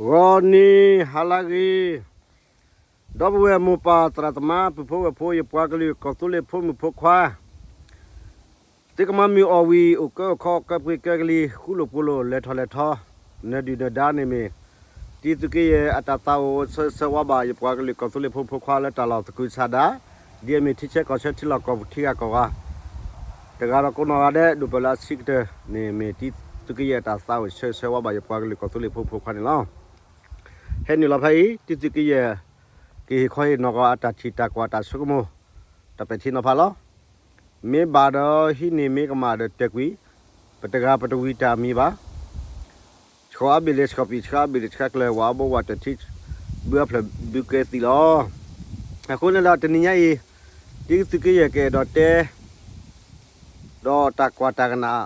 ဂီၤနံၤဟါလၢဂ့ၤ, ဒီပုၢ်ဝဲၢ်မိၢ်ပၢ်သရၣ်သမါ ပုၢ်ဖိဝဲၢ်ဖိ ယပှၤကလုာ်ကီၢ်သူလ့ၤဖိမုၣ်ဖိခွါ, သုကမၤမုာ်အီၣ်ဝံၤ အိၣ်ကၢအိၣ်ခီ ကၢပှ့ၤကၢကလံၤ ဃူလိာ်ဖိးလိာ် လဲၤထီၣ်လဲၤထီ နၢၤဒုၣ်နၢၤဒါန့ၣ်မ့ၢ် တံၤသုးက့ယဲၢ်အတၢ်သးအိၣ် ဆၢဂ့ၤဆၢဝါဘၣ် ယပှၤကလုာ်ကီၢ်သူလ့ၤဖိဖိခွါလၢတၢ်လီၢ်သကုၤဆးဒး, ဒ်အမ့ၢ်ထံဆၢကီၢ်ဆၢ ထံလီၢ်ကီၢ်ပူၤ ထံဂၤကီၢ်ဂၤ တဂၤဒီးကိးနီၢ်ဂၤဒဲး ဒိၣ်ပၢၢ်လၢအဆံးကတၢၢ်န့ၣ် မ့ၢ်တံၤသုးက့ယဲၢ်အတၢ်သးအိၣ် ဆၢဂ့ၤဆၢဝါဘၣ် ယပှၤကလုာ်ကီၢ်သူလ့ၤဖိဖိခွါန့ၣ်လီၤ. ဟဲနုာ်လီၤဖဲအံၤ တံၤသုးက့ယဲၢ် ကဟ့ၣ်ခီဟ့ၣ်နီၤကီး အတၢ်ထံၣ်တၢ်ကွၢ်တၢ်ဆိကမိၣ် တၢ်ပဲာ်ထံနီၤဖးလီၤ. မ့ၢ်ဘၣ်ဒီးဟံးန့ၢ် မ့ၢ်ကမၣ်ဒီးတဲာ်ကွံာ်, ပတဂၤပတဝံၤတၢ်အမံၤဘၣ်. ဆှီအါဘ့ၣ်လၢဆှီပံာ် ဆှါအါဘ့ၣ်လၢဆှါကျၢၤ ဝၤအါဘိဝၤတထံ ဘုအါဖျၢၣ်ဘုကဲသံလီၤ. အဃိန့ၣ်ဒီးတနံၤညါအံၤ တံၤသုးက့ယဲၢ်ကအဲၣ်ဒိးတဲ ဒီးတၢ်ကွၢ်တၢ်ကနၣ်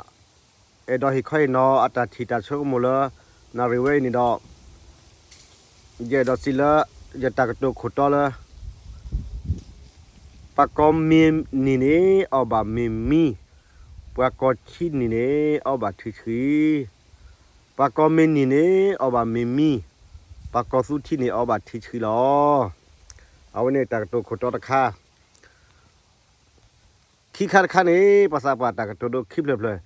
အဲၣ်ဒိးဟ့ၣ်ခီဟ့ၣ်နီၤအတၢ်ထံၣ်တၢ်ဆိကမိၣ်လၢ နၣ်ရံၣ်ဝဲအံၤန့ၣ်ဒီး ယအဲၣ်ဒိးစံးလၢ ယတၢ်ကတိၤခိၣ်တီလၢ ပှၤကီၢ်မ့ၢ်နံၤန့ၣ် အီၣ်ဘၣ်မ့ၢ်မံ, ပှၤကီၢ်ထံနံၤန့ၣ် အီၣ်ဘၣ်ထံဆှံ, ပှၤကီၢ်မ့ၢ်နံၤန့ၣ် အီၣ်ဘၣ်မ့ၢ်မံ, ပှၤကီၢ်သူထံန့ၣ် အီၣ်ဘၣ်ထံဆှံလီၤ. အဝဲန့ၣ်တၢ်ကတိၤခိၣ်တီတခါ ခံခါတခါန့ၣ် ပှၤသးပှၢ်တၢ်ကတိၤဒိခံဖျၢၣ်ဖျၢၣ်,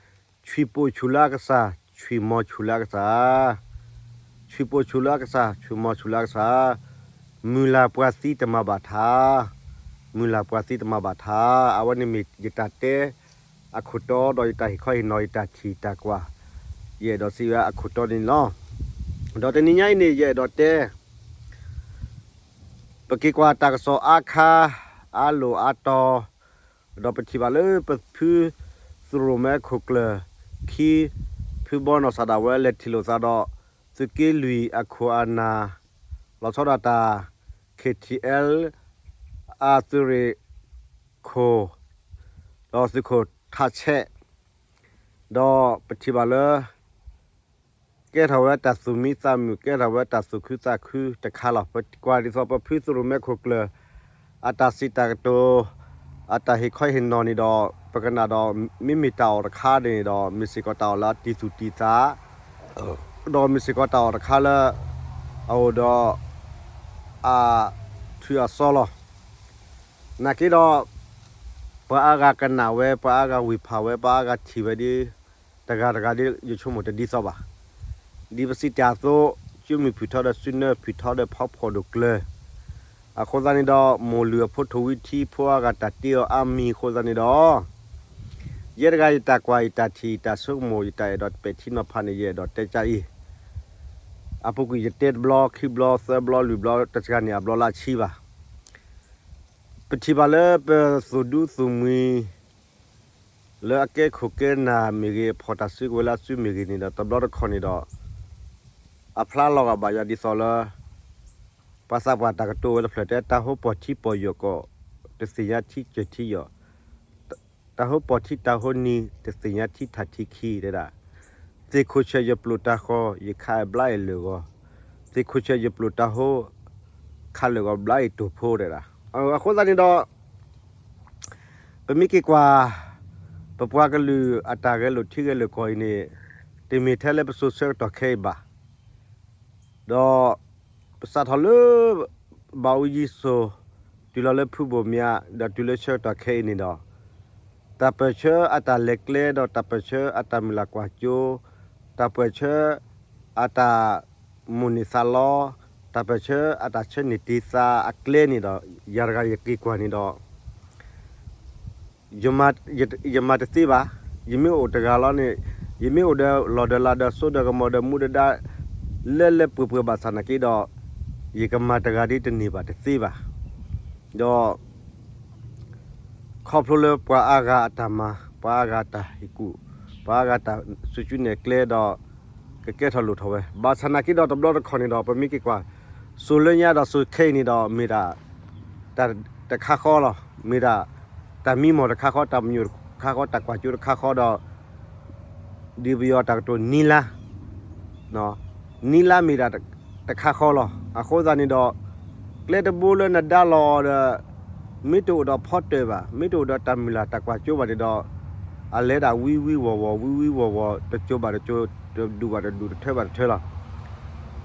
ဆွံၣ်ပိာ်ဆူၣ်လၢအကစၢ်, ဆွံၣ်မီၤဆူၣ်လၢအကစၢ်, ဆွံၣ်ပိာ်ဆူၣ်လၢအကစၢ်, ဆွံၣ်မီၤဆူၣ်လၢအကစၢ်, မုၢ်လၢ်ပှၤသံတမၤဘၣ်ထါ, မုၢ်လၢ်ပှၤသံတမၤဘၣ်ထါ, အဝဲန့ၣ်မ့ၢ်ယတၢ်တဲ အခိၣ်တီ ဒီးယတၢ်ဟ့ၣ်ခီဟ့ၣ်နီၤ ယတၢ်ထံၣ်တၢ်ကွၢ်, ယအဲၣ်ဒိးစံးဝဲအခိၣ်တီန့ၣ်လီၤ. ဒီးတနံၤညါအံၤန့ၣ် ယအဲၣ်ဒိးတဲ ပက့ၤကွၢ်တၢ်ကစီၣ်အါခါ အါလိာ်အါတီၤ, ဒီးပထံၣ်ဘၣ်လၢပဖုသရိၣ်မဲခိၣ်ကျၢၢ်ခံ ဖုဘီနီၢ်စၢ်ဒၣ်ဝဲ လဲၤထံၣ်လိာ်သးဒီး သုးက့လွံၢ်အခိၣ်အနၢ် လီၤဆီဒၣ်တၢ် ခ့ၣ်ထံၣ်အဲလ် အသုးရ့ၣ်ခိၣ် ဒီးသုးခိၣ်ထးဆဲး ဒီးပထံၣ်ဘၣ်လၢ ကဲထီၣ်ဝဲတၢ်သူၣ်မံသးမုာ် ကဲထီၣ်ဝဲတၢ်သူၣ်ခုသးခုတခါလီၤ. ပကွၢ်ဒ်သိးပဖုသရိၣ်မဲခိၣ်ကျၢၢ် အတၢ်စံးတၢ်ကတိၤ အတၢ်ဟ့ၣ်ခီဟ့ၣ်နီၤန့ၣ်ဒီး ပကနၣ်ဒီး မ့မ့ၢ်တၢ်အီၣ်တခါန့ၣ်ဒီး မ့ၢ်စ့ၢ်ကီးတၢ်အီၣ်လၢအတံၤသူၣ်တံၤသး ဒီးမ့ၢ်စ့ၢ်ကီးတၢ်အီၣ်တခါလၢ အအိၣ်ဒီး အ ထုးအစီလီၤ. နာ်က့ဒီး ပှၤအါဂၤကနၣ်ဝဲ ပှၤအါဂၤဝံၢ်ဖးဝဲ ပှၤအါဂၤထံၣ်ဝဲဒ် တဂၤတဂၤဒ် ယဆိကမိၣ်တဒ်သိးဘၣ်. ဒ်ပစံးတ့ၢ်အသိး ကၠိမုၢ်ဖုၣ်ထီဒီးစုနၢ ဖုၣ်ထီဒီးဖီဖှီၣ်ဒိၣ်ကျၢၤ အဃိသတးန့ၣ်ဒီး မိၢ်လုၢ်အဖိထိၣ်ဝံၤထံ ဖိအါဂၤတၢ်တ့အီၤအါမံၤအဃိသတးန့ၣ်ဒီး ယဲတဂၤယတၢ်ကွၢ် ယတၢ်ထံၣ် ယတၢ်ဆိကမိၣ် ယတၢ်အဲၣ်ဒိးပဲာ်ထံနီၤဖးန့ၣ် ယအဲၣ်ဒိးတဲကါအံၤ အပူၤကွံာ်ယတဲတဘျီ ခံဘျီ သၢဘျီ လွံၢ်ဘျီ တစှၤန့ၢ်အဘျီလၢအဆံဘၣ်. ပထံၣ်ဘၣ်လၢပသူၣ်ဒူသူၣ်မှံ လၢအကဲခိၣ်ကဲနၢ်မ့ၢ်ဂ့ၤ အဖီၣ်တၢ်စုကဝဲၤလၢအစုမ့ၢ်ဂ့ၤန့ၣ်ဒီး တဘျီတခီၣ်န့ၣ်ဒီး အဖျါလီၤဂာ်ဘၣ်ယၤဒ်သိးလၢ ပှၤသးပှၢ်တၢ်ကတိၤဝဲတဖျၢၣ်တဲ တၢ်ဟိပီၢ်ထံပီၢ်ယိာ်ကီး တသ့ၣ်ညါထံကၢၢ်ထံယိာ် တၢ်ဟိပီၢ်ထံတၢ်ဟိနံၤ တသ့ၣ်ညါထံထးထံခံ တဲဒၣ် သ့ၣ်ခိၣ်ဆၢၣ်ယပျိာ်တၢ်ဃီ ယခးဘျါအ့ၣ်လၢာ်ဂီၤ, သ့ၣ်ခိၣ်ဆၢၣ်ယပျိာ်တၢ်ဟိ ခးလၢာ်ဂီၤဘျါအ့ၣ်တိၢ်ဖိ တဲဒၣ်. အဃိသတးန့ၣ်ဒီး ပမ့ၢ်က့ၤကွၢ် ပပှၤကလုာ်အတၢ်ဂဲၤလိာ်ထံဂဲၤလိာ်ကီၢ်အံၤန့ၣ် တမ့ၢ်ထဲလၢပစိၤဆၢကတီၢ်ခဲအံၤဘၣ်. ဒီး ပစးထီၣ်လၢ ဘၣ်အူကၠံစိၤ တုၤလီၤလၢဖုဘိၣ်မၠး ဒီးတုၤလၢဆၢကတီၢ်ခဲအံၤန့ၣ်ဒီး တၢ်ပၢၢ်ဆၢအတၢ်လဲၤကျဲ ဒီးတၢ်ပၢၢ်ဆၢအတၢ်မုၢ်လၢ်ကွၢ်စိ တၢ်ပၢၢ်ဆၢအတၢ်မိၣ်န့ၢ်သးလီ တၢ်ပၢၢ်ဆၢအတၢ်ဆၢန့ၢ်တ့ၢ်သးအကျဲန့ၣ်ဒီး ယၤတဂၤယက့ၤကွၢ်န့ၣ်ဒီး ယမၤတသ့ဘၣ်. ယမ့ၢ်အိၣ်တဂၤလီၤန့ၣ် ယမ့ၢ်အိၣ်ဒီးလီၢ်ဒီးလၤဒီးစိဒီးကမီၤဒီးမူဒီးဒါ လၢလၢပှဲၤပှဲၤဘၣ်ဆၣ်နာ်က့ဒီး ယကမၤတဂၤဒ်တန့ၢ်ဘၣ်တသ့ဘၣ်. ဒီး ခီဖျိလၢပှၤအါဂၤအတၢ်မၤ ပှၤအါဂၤတၢ်ဟ့ၣ်ကူၣ် ပှၤအါဂၤတၢ်စုကၠူနဲၣ်ကျဲဒီး ကကဲထီၣ်လိၣ်ထီၣ်ဝဲ ဘၣ်ဆၣ်နာ်က့ဒီးတဘျီတခီၣ်န့ၣ်ဒီး ပမ့ၢ်က့ၤကွၢ် စိၤလၢညါဒီးစိၤခဲအံၤန့ၣ်ဒီး မ့ၢ်ဒၣ် တၢ်တခါဃီလီၤ. မ့ၢ်ဒၣ် တၢ်မံမီၢ်တခါဃီ တၢ်ပညိၣ်တခါဃီ တၢ်ကွၢ်စိတခါဃီဒီး ဒ်ပယီၤတၢ်ကတိၤနံလါ နံလါမ့ၢ်ဒၣ်တခါဃီလီၤ. အဃိသတးန့ၣ်ဒီး ကျဲတဘိလၢနဒါလီၤအီၤဒီး မ့ၢ်တအိၣ်ဒီးဖီတၢၣ်ဘၣ် မ့ၢ်တအိၣ်ဒီးတၢ်မုၢ်လၢ်တၢ်ကွၢ်စိဘၣ်န့ၣ်ဒီး အလဲၤဒၣ်ဝံဝံဝီၤဝီၤ ဝံဝံဝီၤဝီၤ တစိၤဘၣ်တစိၤ တဒူၣ်ဘၣ်တဒူၣ် တထၢဘၣ်တထၢလီၤ.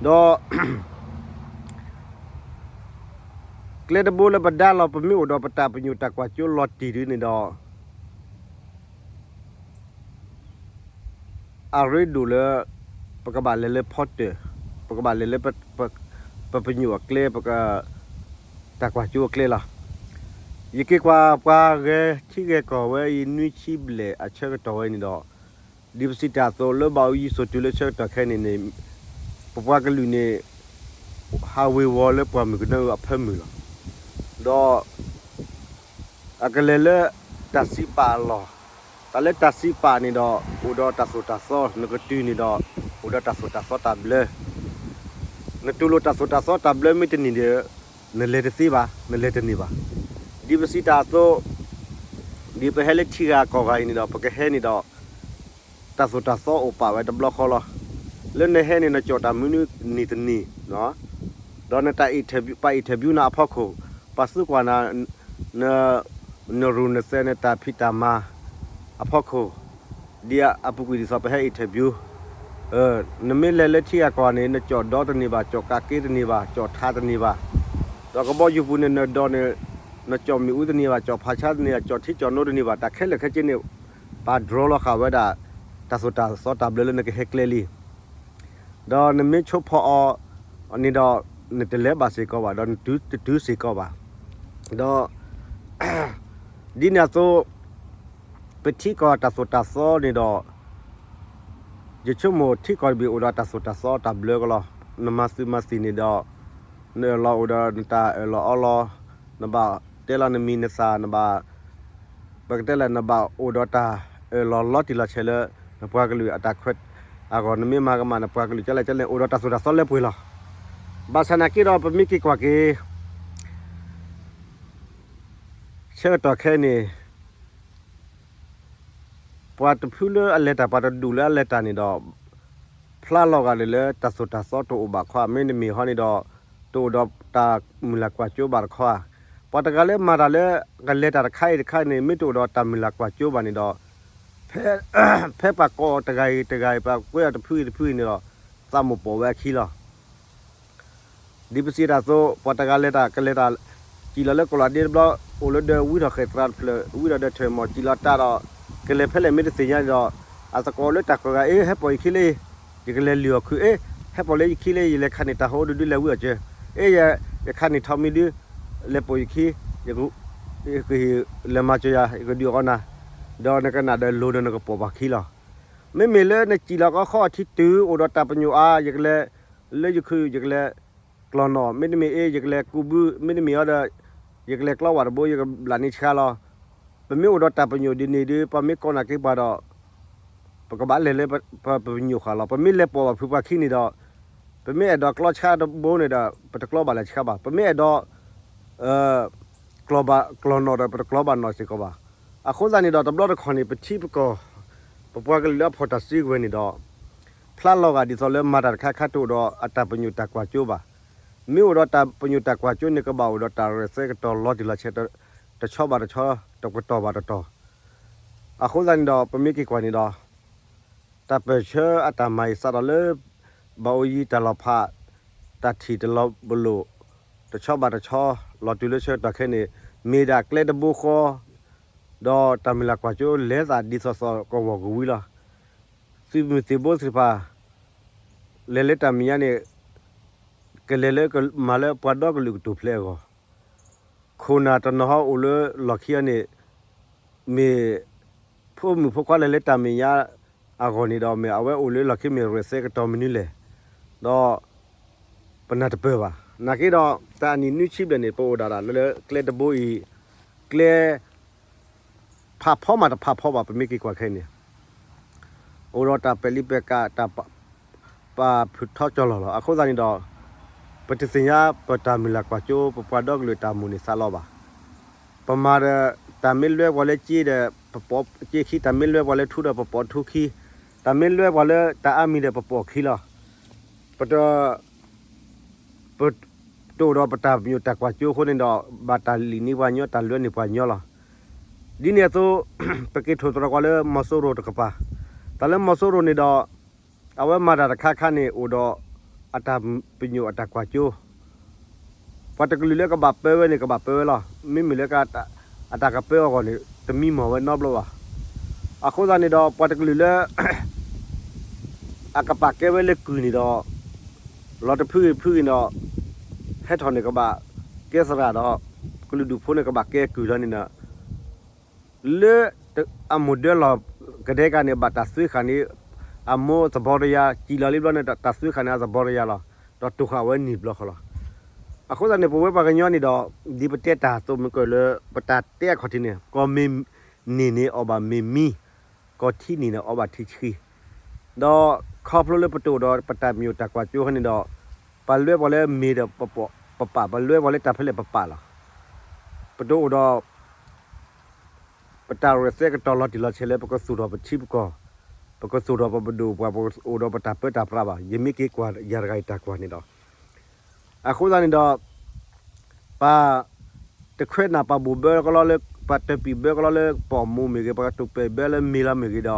ဒီး ကျဲတဘိလၢပဒါလီၤ ပမ့ၢ်အိၣ်ဒီးပတၢ်ပညိၣ်တၢ်ကွၢ်စိလီၤတံၢ်ဒ်န့ၣ်ဒီး အရ့ဒိၣ်လၢ ပကဘၣ်လဲၤလၢဖီတၢၣ်, ပကဘၣ်လဲၤလၢ ပပညိၣ်အကျဲ, ပ တၢ်ကွၢ်စိအကျဲလီၤ. ယက့ၤကွၢ်ပှၤဂဲၤထံဂဲၤကီၢ်ဝဲအံၤ နွံဆံဘျဲၣ်အဆၢကတီၢ်ဝဲန့ၣ်ဒီး ဒ်ပစံးတၢ်အသိး လၢဘၣ်အိယံၤစိာ်တုၤလၢဆၢကတီၢ်ခဲအံၤန့ၣ်န့ၣ် ပပှၤကလုာ်န့ၣ် ဟးဝ့ၤဝီၤလၢပှၢ်မုၢ်ကနၢအဖၢမုၢ်လီၤ. ဒီး အကလဲၤလၢတၢ်စံးပာ်အလီၢ်, တၢ်လၢတၢ်စံးပာ်န့ၣ်ဒီး အိၣ်ဒီးတၢ်သိၣ်တၢ်သီ, နကတုၤန့ၣ်ဒီး အိၣ်ဒီးတၢ်သိၣ်တၢ်သီတၢ်ဘျၢ. နတူၢ်လိာ်တၢ်သိၣ်တၢ်သီတၢ်ဘျၢမ့ၢ်တန့ၢ်ဒီး နလဲၤတသ့ဘၣ်, နလဲၤတန့ၢ်ဘၣ်. ဒ်ပစံးတၢ်အသိး, ဒ်ပဟဲလၢထံဂၤကီၢ်ဂၤအံၤန့ၣ်ဒီး ပကဟဲန့ၣ်ဒီး တၢ်သိၣ်တၢ်သီအိၣ်ပာ်ဝဲတဘျီဃီလီၤ. လၢနဟဲန့ၣ် နကၠီၣ်တၢ်မနုၤနံၤတနံၤ, ဒီးနတၢ် ပှၤ interview နၤအဖီခိၣ်, ပှၤသံကွၢ်နၤ န နရူၢ်နသဲး နတၢ်ဖံးတၢ်မၤအဖီခိၣ်, ဒ်အပူၤကွံာ်ဒ်သိးပဟဲ interview နမ့ၢ်လဲၤလၢထံဂၤကီၢ်ဂၤန့ၣ် နကၠီၣ်ဒီတန့ၢ်ဘၣ်, ကၠီၣ်ကးက့တန့ၢ်ဘၣ်, ကၠီၣ်ထးတန့ၢ်ဘၣ်, ဒီးကဘီယူၤပူၤန့ၣ် နဒိးန့ၣ် နကၠီၣ်မ့ၣ်အူတန့ၢ်ဘၣ်, ကၠီၣ်ဖးဆါတန့ၢ်ဘၣ်, ကၠီၣ်ထံကၠီၣ်နိတန့ၢ်ဘၣ်, တၢ်ခဲလၢာ်ခဲဆ့န့ၣ် ပာ် draw လီၤဃာ်ဝဲဒၣ် တၢ်သိၣ်တၢ်သီတၢ်ဘျၢလၢနကဟဲကျဲလံ. ဒီးနမ့ၢ်ဆိဖီအီၤန့ၣ်ဒီး နတလဲၤဘၣ်စ့ၢ်ကီးဘၣ်, ဒီးနတတုၤစ့ၢ်ကီးဘၣ်. ဒီး ဒ်န့ၣ်အသိး ပထံကီၢ်တၢ်သိၣ်တၢ်သီန့ၣ်ဒီး ယဆိကမိၣ်ထံကီၢ်တဘ့ၣ်အိၣ်ဒီးတၢ်သိၣ်တၢ်သီတၢ်ဘျၢကလီၤ. နမၤသုးမၤသံၣ်န့ၣ်ဒီး နအၢၣ်လီၤအိၣ်ဒီးနတၢ်အၢၣ်လီၤအီလီၤ, နဘၣ်တဲလီၤနမံၤနသၣ်, နဘၣ် ပကတဲလၢနဘၣ်အိၣ်ဒီးတၢ်အၢၣ်လီၤလီၤတံၢ်လီၤဆဲးလၢ နပှၤကလုာ်အတၢ်ခွဲးအဂီၢ်, နမ့ၢ်မၤကမၣ်နပှၤကလုာ်ကလဲၣ်ကလဲၣ် အိၣ်ဒီးတၢ်သိၣ်တၢ်သီလၢပှဲၤလီၤ. ဘၣ်ဆၣ်နာ်က့ဒီး ပမ့ၢ်က့ၤကွၢ်က့ၤ ဆၢကတီၢ်ခဲအံၤန့ၣ် ပှၤတဖုလၢအလဲၤတၢ် ပှၤတဒူၣ်လၢအလဲၤတၢ်န့ၣ်ဒီး ဖျါလီၤဂာ်ဒ်လၢတၢ်သိၣ်တၢ်သီတအိၣ်ဘၣ်ခီဧါ, မ့တမ့ၢ်ဟီန့ၣ်ဒီး တအိၣ်ဒီးတၢ်မုၢ်လၢ်ကွၢ်စိဘၣ်တခီဧါ. ပှၤတဂၤလၢမၤတၢ်လၢ ကလဲၤတၢ်တခါအံၤတခါန့ၣ် မ့ၢ်တအိၣ်ဒီးတၢ်မုၢ်လၢ်ကွၢ်စိဘၣ်န့ၣ်ဒီး ဖဲ ဖဲပှၤကိးတဂၤအံၤတဂၤအံၤ ပှၤကွဲးအီၤတဖုအံၤတဖုအံၤန့ၣ်ဒီး သးမိၢ်ပိာ်ဝဲအခံလီၤ. ဒ်ပစံးတၢ်အသိး ပှၤတဂၤလဲၤတၢ် ကလဲၤတၢ် စံၣ်လီၤလၢကီၢ်လီၤဒ့တဘျီ အိၣ်လၢဒီးဝံထီၣ်ဃဲၣ်သရၣ်တဖျၢၣ် ဝံထီၣ်ဒီးထၢၣ်မီၢ် စံၣ်လီၤတၢ်ဒီး ကလဲၤဖဲလဲၣ်မ့ၢ်တသ့ၣ်ညါန့ၣ်ဒီး အသကိးလၢတၢ်ကွဲးဂၤ အ့ ဟဲပိာ်ယခံလၢ ယကလဲၤလုၢ်အီၣ်ခုၣ် အ့ ဟဲပိာ်လၢယခံလၢ ယလဲၤခးန့ၢ်တၢ်ဟိဒုဒုလဲၤဝံအီၣ်စၢၤ အ့ ယ ယခးန့ၢ်ထီမံၤဒု လဲၤပိာ်ယခံ ယက လဲၤမၤစၢၤယၤ ယကဒုးအီၣ်နၤ ဒီးနကနၣ်ဒီးလိၤဒီးနကပိာ်ပှၤခံလီၤ. မ့မ့ၢ်လၢနစံၣ်လီၤကီးခီၣ်ထံတုၤ အိၣ်ဒီးတၢ်ပညိၣ်အါ ယကလဲၤ လၢယခုၣ် ယကလဲၤ ကျီၢ်နီၣ် မ့တမ့ၢ်အ့ ယကလဲၤကူးဘု မ့တမ့ၢ်အီဒီး ယကလဲၤကျီဝၣ်တဘိ ယကဘျးန့ၢ်ဆှါလီၤ. ပမ့ၢ်အိၣ်ဒီးတၢ်ပညိၣ်ဒ်န့ၣ်ဒီး ပှၤမ့ၢ်ကိးနၤက့ၤပှၤဒီး ပကဘၣ်လဲၤလၢပပညိၣ်ဃာ်လီၤ. ပမ့ၢ်လဲၤပိာ်ဘၣ်ဖုပှၤခံန့ၣ်ဒီး ပမ့ၢ်အဲၣ်ဒိးကျီဆှါတဘိန့ၣ်ဒီး ပတကျီဘၣ်လၢၤဆှါဘၣ်. ပမ့ၢ်အဲၣ်ဒိး ကျီၢ်ဘၣ်ကျီၢ်နီၣ်ဒီး ပတကျီဘၣ်နီၣ်စ့ၢ်ကီးဘၣ်. အဃိသတးန့ၣ်ဒီး တဘျီတခီၣ်န့ၣ် ပထံပကီၢ် ပပှၤကလုာ်လၢအဖီၣ်တၢ်စုကဝဲၤန့ၣ်ဒီး ဖျါလီၤဂာ်ဒ်သိးလၢမၤတၢ်တခါခါတအိၣ်ဒီးအတၢ်ပညိၣ်တၢ်ကွၢ်စိဘၣ်. မ့ၢ်အိၣ်ဒီးတၢ်ပညိၣ်တၢ်ကွၢ်စိန့ၣ် ကဘၣ်အိၣ်ဒီးတၢ်ရဲၣ်သဲကတီၤလီၤတံၢ်လီၤဆဲး တဆီဘၣ်တဆီ တကတီၢ်ဘၣ်တကတီၢ်. အဃိသတးန့ၣ်ဒီး ပမ့ၢ်က့ၤကွၢ်န့ၣ်ဒီး တၢ်ပၢၢ်ဆၢအတၢ်မၤအံၤစးထီၣ်လၢ ဘၣ်အိယံၤတၢ်လီၤဖး တၢ်ထံၣ်တလီၤပလိာ် တဆီဘၣ်တဆီ လီၤတုၤလၢဆၢကတီၢ်ခဲအံၤန့ၣ် မ့ၢ်ဒၣ်ကျဲတဘိဃီ ဒီးတၢ်မုၢ်လၢ်ကွၢ်စိလဲၤသးဒ်သိးသိးကဝီၤကဝံၤလီၤ. သုးမုၢ်သံၣ်ဘိသ့ၣ်တဖၣ် လဲၤလၢတၢ်မဲာ်ညါန့ၣ် ကလဲၤလၢကမၤလၢပှၤဒီကလုာ်ကတိၤဖျဲးအဂီၢ် ခိၣ်နၢ်တနီၤဟီအိၣ်လၢလီၢ်ခံအံၤန့ၣ် မ့ၢ် ဖိမုၣ်ဖိခွါလဲၤလၢတၢ်မဲာ်ညါအဂီၢ်န့ၣ်ဒီး မ့ၢ်အဝဲအိၣ်လၢလီၢ်ခံမ့ၢ်ရဲၣ်သဲကတီၤမနုၤလဲၣ် ဒီး ပနၢ်တပၢၢ်ဘၣ်. နာ်က့ဒီး တၢ်အနံၣ်နွံဆံဘျဲၣ်န့ၣ် ပအိၣ်ဒၣ်ဒၣ်လၢကျဲတဘိအံၤ ကျဲ ဖးဖီမးတဖးဖီဘၣ် ပမ့ၢ်က့ၤကွၢ်ခဲအံၤန့ၣ် အိၣ်ဒီးတၢ်ပဲာ်လံပဲာ်ကး တၢ်ပာ်ဖုးထီၣ်ကၠီလီၤလီၤ. အဃိသတးန့ၣ်ဒီး ပတသ့ၣ်ညါပတၢ်မုၢ်လၢ်ကွၢ်စိ ပပှၤဒီကလုာ်တၢ်မိၣ်န့ၣ်သးလီဘၣ်. ပမၤဒီး တၢ်မ့ၢ်လွဲပှၤလၢစ့ဒီး ပပိာ်စ့ခံ, တၢ်မ့ၢ်လွဲပှၤလၢထူဒီးပပိာ်ထူခံ, တၢ်မ့ၢ်လွဲပှၤလၢတၢ်အါမံၤဒီးပပိာ်ခံလီၤ. ပတ ပတအိၣ်ဒီးပတၢ်ပညိၣ်တၢ်ကွၢ်စိအဃိန့ၣ်ဒီး ဘၣ်တၢ်လံၣ်န့ၢ်ပှၤညီ တၢ်လွဲန့ၢ်ပှၤညီလီၤ. ဒ်န့ၣ်အသိး ပက့ၤထိၣ်သတြီၤကွၢ်လၢမီၤစိရိၤတကပၤ, တၢ်လၢမီၤစိရိၤန့ၣ်ဒီး အဝဲမၤတၢ်တခါခါန့ၣ် အိၣ်ဒီး အတၢ်ပညိၣ်အတၢ်ကွၢ်စိ ပှၤတကလုာ်လၢကဘၣ်ပၢဝဲန့ၣ် ကဘၣ်ပၢဝဲလီၤ. မ့မ့ၢ်လၢ အတၢ်ကပၢအဂီၢ်န့ၣ် တမံမီၢ်ဝဲနီတဘျီဘၣ်. အဃိသတးန့ၣ်ဒီး ပှၤတကလုာ်လၢ အကပာ်ကဲဝဲလၢကုၢ်န့ၣ်ဒီး လီၤတဖုဂ့ၤဖုဂ့ၤဒီး ဟဲထီၣ်န့ၣ်ကဘၣ်ကဲသရၣ်ဒီး ကလုာ်ဒူၣ်ဖိန့ၣ်ကဘၣ်ကဲကုၢ်လီၤန့ၣ်ဒီး လၢအမိၢ်ဒၢလီၢ်ကဒဲကန့ၣ် ဘၣ်တၢ်သွ့ဃာ်န့ၣ် အမိၢ်သဘီတယၤ စံၣ်လီၤလံဘျီန့ၣ် တၢ်သွ့ဃာ်န့ၣ်အသဘီတယၤလီၤ. ဒီးတိၢ်ဃာ်ဝဲန့ၣ်ဘျီဃီလီၤ. အဃိသတးန့ၣ် ပဝဲပှၤကညီန့ၣ်ဒီး ဒ်ပတဲတၢ်သိးမုၢ်ကၢၢ်လၢ ပတၢ်တဲအခီၣ်ထံးန့ၣ် ကီၢ်မ့ၢ်န့ၢ်န့ၣ် အီၣ်ဘၣ်မ့ၢ်မံ, ကီၢ်ထံန့ၢ်န့ၣ် အီၣ်ဘၣ်ထံဆှံ, ဒီးခီဖျိလၢပတအိၣ်ဒီးပတၢ်ပညိၣ်တၢ်ကွၢ်စိဟီန့ၣ်ဒီး ပလဲပှၤလၢမ့ၢ်ဒီးပပာ်, ပလဲပှၤလၢတၢ်ဖဲလဲၣ်ပပာ်လီၤ. ပတအိၣ်ဒီး ပတၢ်ရဲၣ်သဲကတီၤလီၤတံၢ်လီၤဆဲးလၢ ပကသူၣ်ထီၣ်ပထံပကီၢ်, ပကသူၣ်ထီၣ်ပပဒိၣ်ပပှၢ်, ပအိၣ်ဒီးပတၢ်ပၢတၢ်ပြးဘၣ်. ယမ့ၢ်က့ၤကွၢ်ယၤတဂၤအံၤတၢ်ကွၢ်န့ၣ်ဒီး အဃိသတးန့ၣ်ဒီး ပှၤတခွဲးနၢ်ပှၤဘိၣ်ဘၢကလီလၢ ပှၤတပံာ်ဘၢကလီလၢ ပိာ်မူမ့ၢ်ဂ့ၤ, ပှၤတပံာ်ဘၢလၢမ့ၤလီၤမ့ၢ်ဂ့ၤဒီး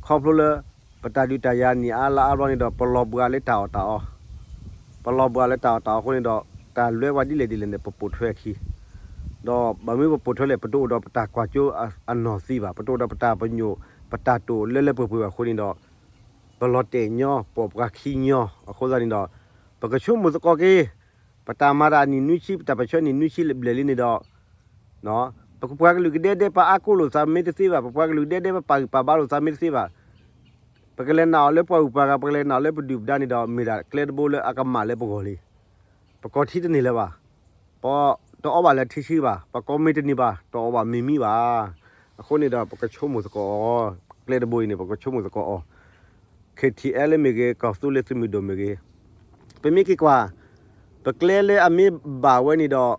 ခီဖျိလၢ ပတၢ်ဒုးတၢ်ယၤနံၣ်အါလါအါဘျီန့ၣ်ဒီး ပလီၤဘှါလၢတၢ်အီၣ်တၢ်အီ, ပလီၤဘှါလၢတၢ်အီၣ်တၢ်အီအဃိန့ၣ်ဒီး တၢ်လွဲပှၤဒ်လဲၣ်ဒ်လဲၣ်န့ၣ် ပပိာ်ထွဲအခံ ဒီးဘၣ်မနုၤပပိာ်ထွဲလဲၣ် ပတအိၣ်ဒီးပတၢ်ကွၢ်စိအနီၢ်သံဘၣ်, ပတအိၣ်ဒီးပတၢ်ပညိၣ် ပတၢ်တိာ်လၢလၢပှဲၤပှဲၤဘၣ်အဃိန့ၣ်ဒီး ပလီၤတဲာ်ညီ ပိာ်ပှၤခံညီ အဃိသတးန့ၣ်ဒီး ပကဆိကမိၣ်သကိးက့ၤ ပတၢ်မၤတၢ်အနံၣ်နွံဆံ ပတၢ်ပၢၢ်ဆၢနံၣ်နွံဆံဘျဲၣ်လံန့ၣ်ဒီး ပပှၤကလုာ်ကဒဲဒဲ ပအါကိၢ်လိာ်သးမ့ၢ်တသ့ဘၣ်, ပပှၤကလုာ်ကဒဲဒဲ ပပာ်ဂံၢ်ပာ်ဘါလိာ်သးမ့ၢ်တသ့ဘၣ်, ပကလဲၤနာ်အီၤလၢပှၤဂုၤပှၤဂၤ ပကလဲၤနာ်အီၤလၢပဒုၣ်ပဒါန့ၣ်ဒီး မ့ၢ်ဒၣ်ကျဲတဘိလၢအကမၣ်လၢပဂီၢ်လံ. ပကီၢ်ထံတန့ၢ်လၢၤဘၣ်. ပတအီၣ်ဘၣ်လၢထံဆှံဘၣ်, ပကီၢ်မ့ၢ်တန့ၢ်ဘၣ် တအီၣ်ဘၣ်မ့ၤမံဘၣ်. အဃိန့ၣ်ဒီး ပကဆိကမိၣ်သကိးအီၤ, ကျဲတဘိအံၤန့ၣ် ပကဆိကမိၣ်သကိးအီၤ ခ့ၣ်ထံၣ်အဲလ် မ့ၢ်ဂ့ၤ, ကီၢ်သူလ့ၤသုးမုၢ်ဒိၣ်မ့ၢ်ဂ့ၤ, ပမ့ၢ်က့ၤကွၢ် ပကျဲလၢအမ့ၢ်ဘၣ်ဝဲန့ၣ်ဒီး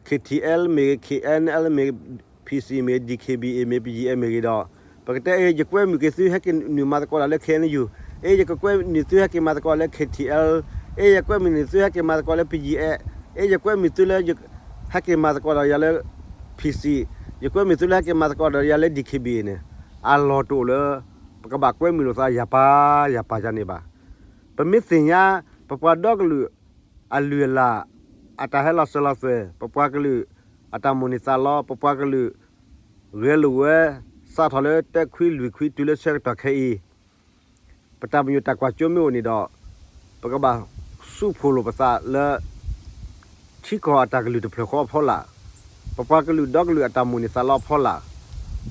ခ့ၣ်ထံၣ်အဲလ် မ့ၢ်ဂ့ၤ, ခ့ၣ်အဲၣ်အဲလ် မ့ၢ်ဂ့ၤ, ဖံၣ်စံၣ် မ့ၢ်ဂ့ၤ, ဒံၣ်ခ့ၣ်ဘံၣ်အ့ၣ် မ့ၢ်ဂ့ၤ, ပယံၤအဲၣ် မ့ၢ်ဂ့ၤဒီး ပကတဲအ့ၣ် ယကွဲမုာ်က့ၤသုဟဲက့ၤနုာ်မၤသကိးတၢ်လၢ ခ့ၣ်အဲၣ်ယူၣ်, အ့ၣ် ယကကွဲမုာ်သုဟဲက့ၤမၤသကိးလၢ ခ့ၣ်ထံၣ်အဲလ်, အ့ၣ် ယကွဲမုာ်န့ၣ်သုဟဲက့ၤမၤသကိးလၢ ပယံၤအဲၣ်, အ့ၣ် ယကွဲမုာ်သုလၢ ဟဲက့ၤမၤသကိးဒီးယၤလၢ ဖံၣ်စံၣ်, ယကွဲမုာ်သုလၢဟဲက့ၤမၤသကိးဒီးယၤလၢ ဒံၣ်ခ့ၣ်ဘံၣ်အ့ၣ်န့ၣ် အလီၢ်တအိၣ်လၢ ပကဘၣ်ကွဲမုာ်လိာ်သးယၤပာ်ယၤပာ်ယၤန့ၣ်ဘၣ်. ပမ့ၢ်သ့ၣ်ညါ ပပှၤဒီကလုာ်အလုၢ်အလၢ် အတၢ်ဟဲလီၤစၢၤလီၤသွဲၣ်, ပပှၤကလုာ်အတၢ်မိၣ်န့ၢ်သးလီ, ပပှၤကလုာ်ဂဲၤလိာ်ဝဲ စးထီၣ်လၢတၢခွံလွံၢ်ခွံတုၤလၢဆၢကတီၢ်ခဲအံၤ ပတၢ်ပညိၣ်တၢ်ကွၢ်စိမ့ၢ်အိၣ်န့ၣ်ဒီး ပကဘၣ်စူးဖှိၣ်လိာ်ပသးလၢ ထံကီၢ်အတၢ်ကလုၢ်တဖျၢၣ်ဃီအဖီလာ်, ပပှၤကလုာ်ဒီကလုာ်အတၢ်မိၣ်န့ၢ်သးလီအဖီလာ်,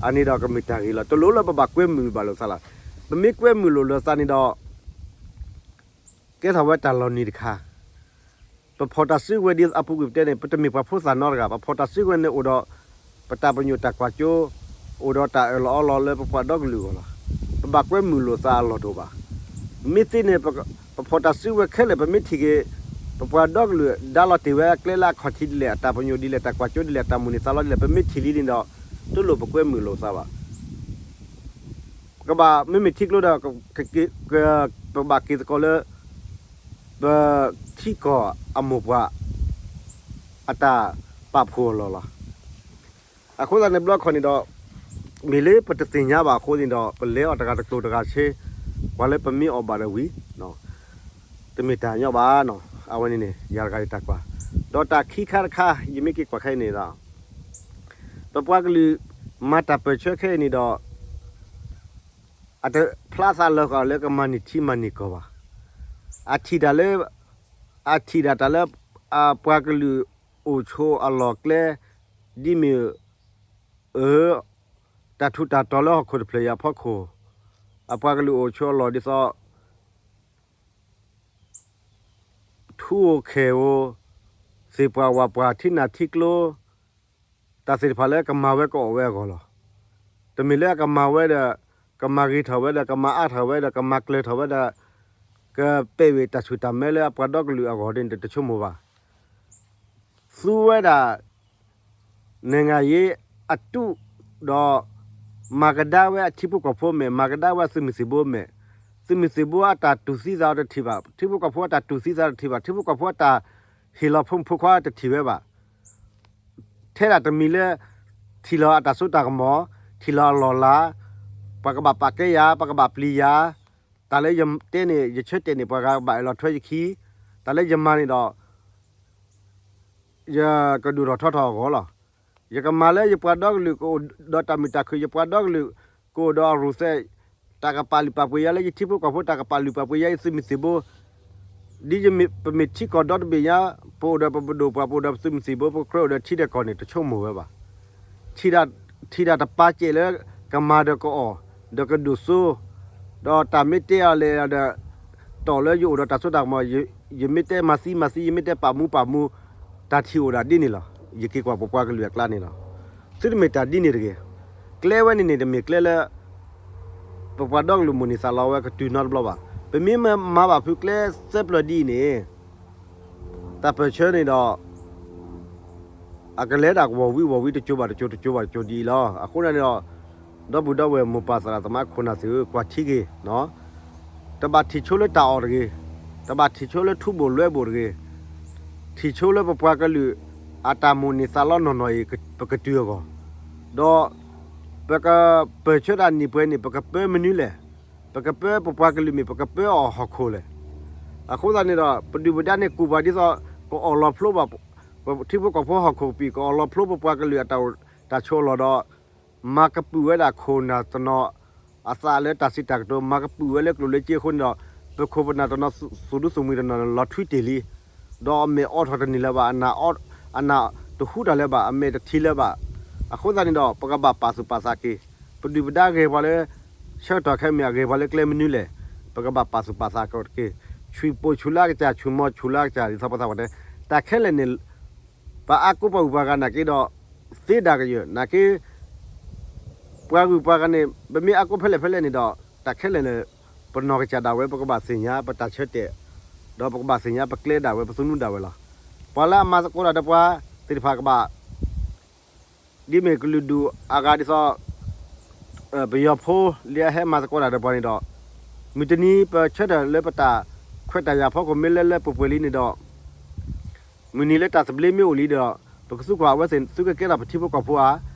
အန့ၣ်ဒီးကမ့ၢ်တၢ်ဂ့ၤလီၤ. တလိၣ်လၢပဘၣ်ကွဲမုာ်ဘၣ်လိာ်သးလီၤ. ပမ့ၢ်ကွဲမုာ်လိာ်လိာ်သးန့ၣ်ဒီး ကဲထီၣ်ဝဲတၢ်လီၤနံၤတခါ ပဖီၣ်တၢ်စုကဝဲၤဒ်အပူၤကွံာ်ပတဲန့ၣ် ပတမ့ၢ်ပှၤဖိသၣ်နီတဂၤဘၣ်. ပဖီၣ်တၢ်စုကဝဲၤန့ၣ်အိၣ်ဒီး ပတၢ်ပညိၣ်တၢ်ကွၢ်စိ, အိၣ်ဒီးတၢ်အၢၣ်လီၤအီလီၤလၢပပှၤဒီကလုာ်အဂီၢ်လီၤ. ပဘၣ်ကွဲမုာ်လိာ်သးအလီၢ်တအိၣ်ဘၣ်. မ့ၢ်သ့န့ၣ် ပဖီၣ်တၢ်စုကဝဲၤခဲလၢာ် ပမ့ၢ်ထံၣ်က့ၤ ပပှၤဒီကလုာ်ဒါလီၤတ့ၢ်ဝဲအကျဲလၢအခီၣ်ထံးဒ်လဲၣ်, အတၢ်ပညိၣ်ဒ်လဲၣ်, တၢ်ကွၢ်စိဒ်လဲၣ်, အတၢ်မိၣ်န့ၢ်သးလီဒ်လဲၣ်, ပမ့ၢ်ထံၣ်လံန့ၣ်ဒီး တလိၣ်ပကွဲမုာ်လိာ်သးဘၣ်. ပကဘၣ်မ့မ့ၢ်ထံကျိဒီး ပဘၣ်က့ၤသကိးလၢ ပထံကီၢ်အမိၢ်ပှၢ် အတၢ်ပာ်ဖှိၣ်အလီၢ်လီၤ. အဃိသတးန့ၣ် ဘျီခီန့ၣ်ဒီး မ့ၢ်လၢပတသ့ၣ်ညါဘၣ်အဃိန့ၣ်ဒီး ပလဲၤအီၤတဂၤတကျိၤတဂၤဆ့, ပှၤလၢပမ့ၢ်အီၣ်ဘၣ်ဒီးဝံၤ တမ့ၢ်တၢ်ညီဘၣ်နီၤ. အဝဲန့ၣ်န့ၣ် ယၤတဂၤယတၢ်ကွၢ်, ဒီးတၢ်ခံခါတခါ ယမ့ၢ်က့ၤကွၢ်ခဲအံၤန့ၣ်ဒီး ပပှၤကလုာ်မၤတၢ်ပၢၢ်ဆၢခဲအံၤန့ၣ်ဒီး အတဖျါသးလၢာ်ဃီလၢကမၤန့ၢ်ထံမၤန့ၢ်ကီၢ်ဘၣ်. အထံၣ်တၢ်လၢ အထံၣ်ဒၣ်တၢ်လၢ အပှၤကလုာ်အိၣ်ဆိးအလီၢ်ကျဲ ဒ်မ့ၢ် အၢ တၢ်ထူးတၢ်တီၤလၢဟီၣ်ခိၣ်တဖျၢၣ်အံၤအဖီခိၣ်, အပှၤကလုာ်အိၣ်ဆိးအလီၢ်ဒ်သိး ထူဧိၤခဲဧိၤ, သ့ၣ်ပှၢ်ဝၣ်ပှၢ် ထံနၢ်ထံကျိ တၢ်သ့ၣ်တဖၣ်လၢကမၤဝဲကအီၣ်ဝဲအဂီၢ်လီၤ. တမ့ၢ်လၢအကမၤဝဲဒီး ကမၤဂ့ၤထီၣ်ဝဲဒီး ကမၤအါထီၣ်ဝဲဒီး ကမၤကျၢၤထီၣ်ဝဲဒီး ကပဲာ်ဝဲတၢ်ဆူၣ်တၢ်မဲလၢအပှၤဒီကလုာ်အဂီၢ်ဒ်န့ၣ် တဆိကမိၣ်ဘၣ်. သူဝဲဒၣ် နငါယ့အတူးဒီး မၤကဒါဝဲအထံဖိကီၢ်ဖိမဲာ်, မၤကဒါဝဲအသုးမုၢ်သံၣ်ဘိမဲာ်, သုးမုၢ်သံၣ်ဘိအတၢ်တူၢ်သံသးအီၤတထံၣ်ဘၣ်, ထံဖိကီၢ်ဖိအတၢ်တူၢ်သံသးတထံၣ်ဘၣ်, ထံဖိကီၢ်ဖိအတၢ်ဟ့ၣ်လီၤဖိမုၣ်ဖိခွါတထံၣ်ဝဲဘၣ်. ထဲဒၣ်တမံၤလၢ ထံၣ်လီၤအတၢ်စိတၢ်ကမီၤ, ထံၣ်လီၤအလီၢ်အလၤ, ပှၤကဘၣ်ပာ်ကဲယၤ, ပှၤကဘၣ်ပျံၤယၤ, တၢ်လၢယတဲန့ၣ် ယဆၢတဲာ်န့ၣ် ပှၤဂၤဘၣ်အဲၣ်လီၤထွဲယခံ, တၢ်လၢယမၤန့ၣ်ဒီး ယကဒိၣ်ထီၣ်ထီထီၣ်အဂီၢ်လီၤ. ယကမၤလၢယပှၤဒီကလုာ်ကအိၣ်ဒီးတၢ်မုာ်တၢ်ခုၣ်, ယပှၤဒီကလုာ်ကအိၣ်ဒီးအရူၢ်သဲး, တၢ်ကပာ်လုၢ်ပာ်ပှ့ၤယၤလၢယထံဖိကီၢ်ဖိ, တၢ်ကပာ်လုၢ်ပာ်ပှ့ၤယၤယသုးမုၢ်သံၣ်ဘိ, ဒ်ပမ့ၢ်ထံကီၢ်ဒီတဘ့ၣ်ညါ, ပအိၣ်ဒီးပပဒိၣ်ပှၤ, ပအိၣ်ဒီးပသုးမုၢ်သံၣ်ဘိ, ပကြၢးအိၣ်ဒီးထံဒီးကီၢ်န့ၣ် တဆိကမိၣ်ဝဲဘၣ်. ထံၣ်တၢ်တပာ်စဲးလၢ ကမၤဒီးကအီၣ်, ဒီးကဒိၣ်စိ, ဒီးတၢ်မ့ၢ်တဲအီၤလဲၣ်ဒီး တီၢ်လၢယအိၣ်ဒီးတၢ်စိတၢ်ကမီၤ, ယမ့ၢ်တဲမၤသံမၤသံ, ယမ့ၢ်တဲပာ်မူပာ်မူ, တၢ်ထံၣ်အိၣ်ဒၣ်ဒ်န့ၣ်လီၤ. ယက့ၤကွၢ်ပပှၤကလုာ်အကျါန့ၣ်လီၤ. သုတမ့ၢ်တၢ်ဒ်န့ၣ်တဂ့ၤ. ကျဲဝဲန့ၣ်န့ၣ် တမ့ၢ်ကျဲလၢ ပပှၤဒီကလုာ်မိၣ်န့ၢ်သးလီဝဲကတုၤနီတဘျီဘၣ်. ပမ့ၢ်မၤဘၣ်ဖုးကျဲသၢပျၢၤဒ်အံၤန့ၣ် တၢ်ပၢၢ်ဆၢန့ၣ်ဒီး အကလဲၤဒၣ်ကဝီၤဝံၤဝီၤဝံၤ တစိၤဘၣ်တစိၤ တစိၤဘၣ်တစိၤဒ်အံၤလီၤ. အဃိန့ၣ်ဒီး ဒီပုၢ်ဒီဝဲၢ်မိၢ်ပၢ်သရၣ်သမါခိၣ်နၢ်သ့ၣ်ဧၢ, ကွၢ်ထံက့ၤ, တဘၣ်ထံၣ်ဆိလၢတၢ်အီၣ်တဂ့ၤ, တဘၣ်ထံၣ်ဆိလၢထူဘိၣ်လွဲဘိၣ်တဂ့ၤ, ထံၣ်ဆိလၢပပှၤကလုာ် အတၢ်မိၣ်န့ၢ်သးလီနီၢ်နီၢ်အံၤ ပကတုၤအဂီၢ်, ဒီး ပကပၢၢ်ဆၢတၢ်နံၣ်ပှဲၤန့ၣ် ပကပၢမနုၤလဲၣ်. ပကပၢပပှၤကလုာ်မ့ၢ် ပကပၢအီၤဟီၣ်ခိၣ်လဲၣ်. အဃိသတးန့ၣ်ဒီး ပဒုၣ်ပဒါန့ၣ် ကူၣ်ပှၤဒ်သိး ကအီၣ်လီၤဖျိဘၣ် ပထံဖိကီၢ်ဖိဟီၣ်ခိၣ်ကပံာ်, ကအိၣ်လီၤဖျိပပှၤကလုာ်အတၢ်အိၣ်တၢ်ဆိးအလီၢ်ဒီး မၤကပုာ်ဝဲဒၣ်ခိၣ်နၢ်တနီၤအသးလၢတၢ်စံးတၢ်ကတိၤ, မၤကပုာ်ဝဲလၢကျိၣ်လၢစ့အဃိန့ၣ်ဒီး ပခိၣ်ပနၢ်တနီၤ သူၣ်ဒူသူၣ်မှံၤတနီၤန့ၣ် လီၤထွံတ့ၢ်လံ, ဒီးအမဲာ်အိးထီၣ်တန့ၢ်လၢၤဘၣ်, အနၢ်တဟူတၢ်လၢၤဘၣ်, အမဲာ်တထံၣ်လၢၤဘၣ်. အဃိသတးန့ၣ်ဒီး ပကဘၣ်ပာ်သူၣ်ပာ်သးက့ၤ, ပဒုၣ်ပဒါဂဲၤပှၤလၢ ဆၢကတီၢ်ခဲအံၤမ့ၢ်အဂဲၤပှၤလၢကျဲမနုၤလဲၣ်, ပကဘၣ်ပာ်သူၣ်ပာ်သးက့ၤ, ဆူၣ်ပိာ်ဆူၣ်လၢအကစၢ်, ဆူၣ်မီၤဆူၣ်လၢအကစၢ်, ဒ်သိးပသးပှၢ်တဲ, တၢ်ခဲလၢာ်န့ၣ် ပအါကိးပှၤဂုၤပှၤဂၤနာ်က့ဒီး သ့ဒၣ်ကယၢၢ်နာ်က့, ပှၤဂုၤပှၤဂၤန့ၣ် ပမ့ၢ်အါကိးဖဲလဲၣ်ဖဲလဲၣ်န့ၣ်ဒီး တၢ်ခဲလၢာ်န့ၣ် ပနီၢ်ကစၢ်ဒၣ်ဝဲ ပကဘၣ်သ့ၣ်ညါပတၢ်ဆၢတဲာ်, ဒီးပကဘၣ်သ့ၣ်ညါပကျဲဒၣ်ဝဲ ပသနူဒၣ်ဝဲလီၤ. ပှၤလၢအမၤသကိးတၢ်ဒီးပှၤသ့ၣ်တဖၣ်ကဘၣ် ဒ်မ့ၢ်ကလုာ်ဒူၣ်အဂၤဒ်သိး ပယီၤဖိလၢအဟဲမၤသကိးတၢ်ဒီးပှၤန့ၣ်ဒီး မုၢ်တနံၤပဆၢထၢၣ်လၢပတၢ်ခွဲးတၢ်ယာ်ဖီခိၣ်မ့ၢ်လၢလၢပှဲၤပှဲၤလံန့ၣ်ဒီး မုၢ်နံၤလၢတၢ်သဘျ့မ့ၢ်အိၣ်လံဒီး ပကသံကွၢ်အဝဲသ့ၣ် သုကကဲထီၣ်ပထံဖိကီၢ်ဖိဧါ,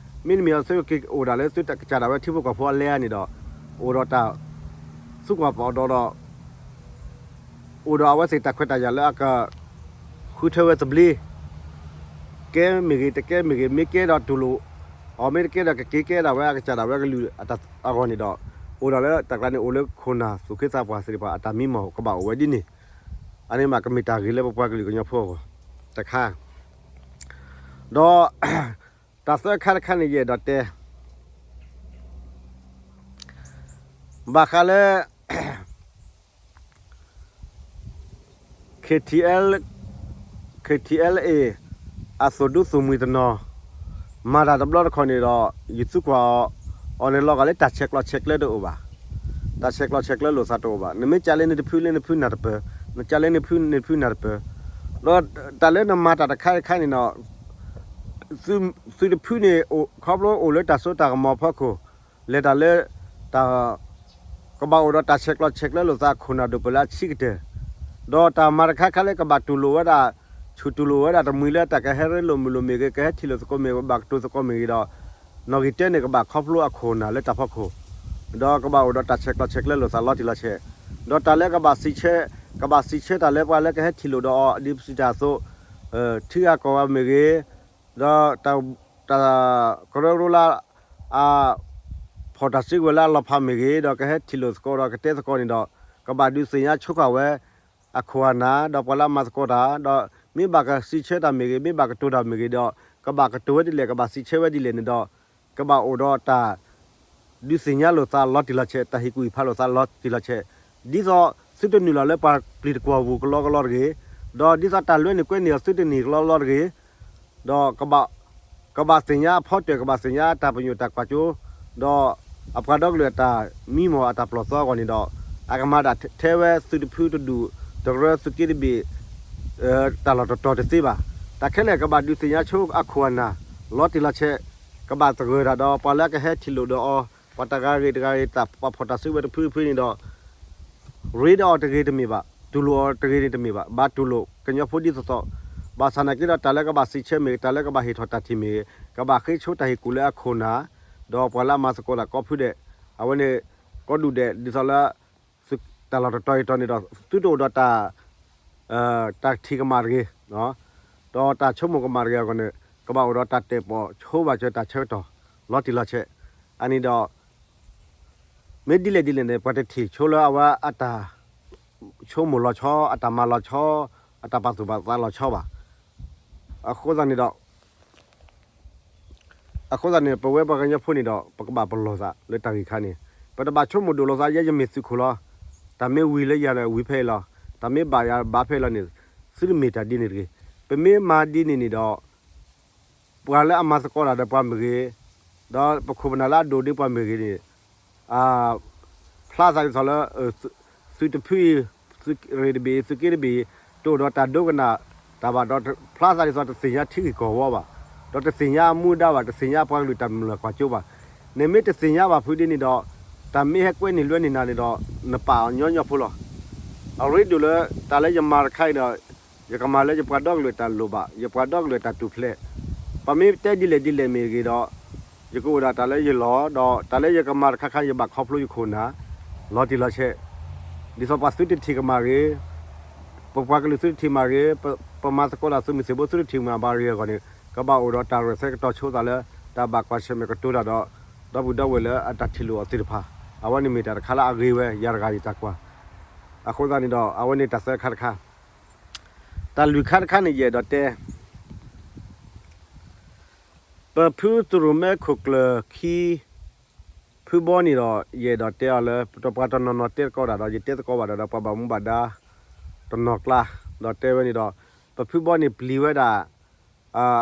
မ့တမ့ၢ်ဒီးသုကက့ၤအိၣ်ဒၣ်လၢသုကစၢ်ဒၣ်ဝဲထံဖိကီၢ်ဖိအလဲဧါန့ၣ်ဒီး အိၣ်ဒီးတၢ် သံကွၢ်ပာ်အီၤဒီး အိၣ်ဒီးအဝဲသ့ၣ်တၢ်ခွဲးတၢ်ယာ်လၢအက ဃုထၢဝဲသဘျ့, ကဲမ့ၢ်ဂ့ၤ တကဲမ့ၢ်ဂ့ၤ, မ့ၢ်ကဲဒီးတူၢ်လိာ်အီၤ, မ့ၢ်တကဲဒီးကက့ၤကဲဒၣ်ဝဲအကစၢ်ဒၣ်ဝဲကလုာ်အဂီၢ်န့ၣ်ဒီး အိၣ်ဒီးလၢတၢ်ကျါန့ၣ် အိၣ်လၢခိၣ်နၢ်သူၣ်က့သးပှၢ်သ့ၣ်တဖၣ်အတၢ်မံမီၢ်ကဘၣ်အိၣ်ဝဲဒ်န့ၣ်, အန့ၣ်မးကမ့ၢ်တၢ်ဂ့ၤလၢပပှၤကလုာ်ကညီဖိအဂီၢ်တခါ, ဒီး တၢ်သၢခါတခါန့ၣ် ယအဲၣ်ဒိးတဲ ဘၣ်ဃးလၢ KTL, KTLA အသူၣ်ဒူသူၣ်မှံၤတနီၤ မၤတၢ်တဘျီတခီၣ်န့ၣ်ဒီး ယသံကွၢ်အီၤန့ၣ် လီၤဂာ်လၢတၢ်ဆဲးကျိးဆဲးကျၢတအိၣ်ဘၣ်, တၢ်ဆဲးကျိးဆဲးကျၢလိာ်သးတအိၣ်ဘၣ်. နမ့ၢ်ကးလၢနတဖုလၢနဖုနၢ်တပၢၢ်, နကးလၢနဖုနဖုနၢ်တပၢၢ်, ဒီးတၢ်လၢနမၤတၢ်တခါတခါန့ၣ်ဒီး သုတဖုန့ၣ် ခီဖျိအိၣ်လၢတၢ်စိတၢ်ကမီၤအဖီခိၣ် လဲၤတၢ်လၢ တၢ် ကဘၣ်အိၣ်ဒီးတၢ်ဆဲးကျိးဆဲးကျၢလိာ်သးခိၣ်နၢ်ဒိၣ်ပၢၢ်လၢအဆံးကတၢၢ်, ဒီးတၢ်မၤတခါခါလၢကဘၣ်တူၢ်လိာ်ဝဲဒၣ် ဆူၣ်တူၢ်လိာ်ဝဲဒၣ်တမှံၤလၢတၢ်ကဟဲရ့လိာ်မုာ်လိာ်မ့ၢ်ဂ့ၤ, ကဟဲထံၣ်လိာ်သကိးမ့ၢ်ဂ့ၤ, ဘၣ်ကတိၤသကိးမ့ၢ်ဂ့ၤဒီး နီၣ်ဂံၢ်တၢန့ၣ် ကဘၣ်ခီဖျိအခိၣ်နၢ်လၢတၢ်ဖီခိၣ်, ဒီးကဘၣ်အိၣ်ဒီးတၢ်ဆဲးကျိးဆဲးကျၢလိာ်သးလီၤတံၢ်လီၤဆဲး, ဒီးတၢ်လၢကဘၣ်စံးဆၢ, ကဘၣ်စံးဆၢတၢ်လၢပှၤလၢကဟဲထံၣ်လိာ်ဒီးအီၤ ဒ်ပစံးတၢ်အသိး, ထံဂၤကီၢ်ဂၤမ့ၢ်ဂ့ၤ, ဒီး တၢ်ကရၢကရိလၢ အ ဖီၣ်တၢ်စုကဝဲၤလၢအလီၤဖးမ့ၢ်ဂ့ၤ, ဒီးကဟဲထံၣ်လိာ်သကိးဒီးကတဲသကိးန့ၣ်ဒီး ကဘၣ်ဒုးသ့ၣ်ညါဆိကွၢ်ဝဲ အခိၣ်အနၢ် ဒီးပှၤလၢအမၤသကိးတၢ်, ဒီးမ့ၢ်ဘၣ်ကစံးဆၢတၢ်မ့ၢ်ဂ့ၤ, မ့ၢ်ဘၣ်ကတိၤတၢ်မ့ၢ်ဂ့ၤဒီး ကဘၣ်ကတိၤဝဲဒ်လဲၣ်, ကဘၣ်စံးဆၢဝဲဒ်လဲၣ်န့ၣ်ဒီး ကဘၣ်အိၣ်ဒီးတၢ် ဒုးသ့ၣ်ညါလိာ်သးလီၤတံၢ်လီၤဆဲး, တၢ်ဟ့ၣ်ကူၣ်ဟ့ၣ်ဖးလိာ်သးလီၤတံၢ်လီၤဆဲး, ဒ်သိးသုတနုာ်လီၤလၢပှၤပျံၤတကွီၢ်ပူၤကလီကလီတဂ့ၤ, ဒီးဒ်သိးတၢ်လွဲန့ၣ်ကွဲန့ၣ်အီၤသုတန့ၢ်ကလီကလီတဂ့ၤ, ဒီး ကဘၣ်သ့ၣ်ညါအဖီတၢၢ်, ကဘၣ်သ့ၣ်ညါတၢ်ပညိၣ်တၢ်ကွၢ်စိ, ဒီးအပှၤဒီကလုာ်အတၢ်မံမီၢ်အတၢ်ပလီၢ်သီအဂီၢ်န့ၣ်ဒီး အကမၤဒၣ်ထဲဝဲသုးတဖုတဒူၣ်တရၢသုးက့တဘ့ၣ် တၢ်လီၢ်တတီၤတသ့ဘၣ်. တၢ်ခဲလၢာ်ကဘၣ်ဒုးသ့ၣ်ညါဆိအခိၣ်အနၢ် လီၤတံၢ်လီၤဆဲး, ကဘၣ်သဂၢၢ်တၢ်ဒီးပှၤလၢအကဟဲထံၣ်လိာ်ဒီးအီၤ, ပှၤတဂၤဂ့ၤတဂၤဂ့ၤ တၢ်ပာ်ဖှိၣ်တၢ်စုကဝဲၤတဖုတဖုန့ၣ်ဒီး ရ့ဒီးအီၤတဂ့ၤတမ့ၢ်ဘၣ်, တူၢ်လိာ်အီၤတဂ့ၤန့ၣ်တမ့ၢ်ဘၣ်, ဘၣ်တူၢ်လိာ်ကညီဖိဒ်သိးသိး, ဘၣ်ဆၣ်နာ်က့ဒီးတၢ်လၢကဘၣ်စံးဆၢမ့ၢ်ဂ့ၤ, တၢ်လၢကဘၣ်ဟ့ၣ်ထီၣ်တၢ်ထံၣ်မ့ၢ်ဂ့ၤ, ကဘၣ်ဃ့ဆိတၢ်ဟ့ၣ်ကူၣ်လၢအခိၣ်အနၢ်, ဒီးပှၤလၢအမၤသကိးတၢ်ကိးဖုဒဲး, အဝဲန့ၣ် ကိးဒူၣ်ဒဲး ဒ်သိးလၢ သုး တၢ်လီၢ်တတီၤအံၤတီၤန့ၣ်ဒီး သုတအိၣ်ဒီးတၢ် တၢ်ထံၣ်ကမၣ်တဂ့ၤ, ဒီးတၢ်ဆိကမိၣ်ကမၣ်တဂ့ၤအဂီၢ်န့ၣ် ကဘၣ်အိၣ်ဒီးတၢ်တဲာ်ပိာ်ဆိဘၣ်စၢၤတၢ်ဆၢကတီၢ် လီၤတံၢ်လီၤဆဲး, အန့ၣ်ဒီး မ့ၢ်ဒ်လဲၣ်ဒ်လဲၣ်န့ၣ် ပှၤတထံၣ်ဆိလၢအဝဲအတၢ်ဆိကမိၣ်လီၤဆီ အတၢ်မၤလီၤဆီ အတၢ်ပာ်သူၣ်ပာ်သးလီၤဆီဘၣ်. အဃိသတးန့ၣ်ဒီး အဃိသတးန့ၣ် ပဝဲပှၤကညီဖိန့ၣ်ဒီး ပကဘၣ်ပလီၢ်သးလၢတၢ်ဂ့ၢ်ခါန့ၣ် ပတဘၣ်ဆိကမိၣ်ဒိၣ်လီၤသး ယဲယမ့ၢ်သုးခိၣ်လီၤ. တၢ်မ့ၢ်ဝံၤလၢယၤဒီးဝံၤဖဲအံၤလီၤ. တၢ်မ့ၢ်ဘၣ်ယၤဘၣ်ဖဲအံၤလီၤန့ၣ် သုတမ့ၢ်တၢ်ဒ်န့ၣ်တဂ့ၤ. ပမ့ၢ်မၤဒ်န့ၣ်န့ၣ်ဒီး ပှၤလၢအမၤသကိးတၢ်ဒီးပှၤမ့ၢ်ဂ့ၤ, ဒီးပခိၣ်ပနၢ်လၢအဒိၣ်ဒ်ပှၤမ့ၢ်ဂ့ၤန့ၣ် ဖျါသးဒ်သိးလၢ သုးတဖုအံၤ သုးရ့ၣ်တဘ့ၣ်အံၤ သုးက့တဘ့ၣ်အံၤ တအိၣ်ဒီးတၢ်ဒိကနၣ်တၢ်ဘၣ်ဒီး ဖျါသးဒ်သိးတသ့ၣ်ညါထံဂ့ၢ်ကီၢ်ဝီဘၣ်, ဒီးတသ့ၣ်ညါအမူအဒါဘၣ်, တသ့ၣ်ညါပှၤကလုာ်တၢ်မုၢ်လၢ်ကွၢ်စိဘၣ်. နမ့ၢ်တသ့ၣ်ညါဘၣ်ဖုဒ်န့ၣ်ဒီး တၢ်မ့ၢ်ဟဲကွဲန့ၢ်လွဲန့ၢ်နၤန့ၣ်ဒီး နပာ်အီၤညီညီဖိလီၤ. အရ့ဒိၣ်လၢ တၢ်လၢယမၤတခါအံၤဒီး ယကမၤလၢယပှၤဒီကလုာ်တၢ်လိၣ်ဘၣ်, ယပှၤဒီကလုာ်တၢ်ထူၣ်ဖျဲး, ပမ့ၢ်တဲဒ်လဲၣ်ဒ်လဲၣ်မ့ၢ်ဂ့ၤဒီး ယကအိၣ်ဒၣ်တၢ်လၢယလီၢ်, ဒီးတၢ်လၢယကမၤတခါခါန့ၣ် ယဘၣ်ခီဖျိယခိၣ်နၢ် လီၤတံၢ်လီၤဆဲး, ဒ်သိးပှၤသုတထံၣ်ကမၣ်ဂ့ၤ, ပပှၤကလုာ်သုတထံၣ်မၤဂ့ၤ, ပမၤသကိးတၢ်သုးမုၢ်သံၣ်ဘိသုတထံၣ်မၤဘၣ်ဂ့ၤအဂီၢ်န့ၣ် ကဘၣ်အိၣ်ဒီးတၢ်ရဲၣ်သဲကတီၤဆိသးလၢ တၢ်ဘၣ်ကွၢ်ဆၢၣ်မဲာ်ကတိၤတၢ်ဒီး ဒီပုၢ်ဒီဝဲၢ်လၢအတၢ်ထံၣ်လိာ်အီၤသ့ၣ်တဖၣ်, အဝဲန့ၣ်မ့ၢ်တၢ်တခါလၢအဂ့ၤဝဲ ယၤတဂၤယတၢ်ကွၢ်. အဃိသတးန့ၣ်ဒီး အဝဲန့ၣ်တၢ်သၢခါတခါ, တၢ်လွံၢ်ခါတခါန့ၣ် ယအဲၣ်ဒိးတဲ ပဖုသရိၣ်မဲခိၣ်ကျၢၢ်ခံ ဖုဘီန့ၣ်ဒီး ယအဲၣ်ဒိးတဲအီၤလၢ ပှၤတနီၤနီၤတဲသကိးတၢ်ဒီး ယတဲသကိးဘၣ်ဒီး ဒီးပှၤဘၣ်မူဘၣ်ဒါ တနီၤကျါ, ဒီးတဲဝဲန့ၣ်ဒီး ပဖုဘီန့ၣ်ပျံၤဝဲဒၣ်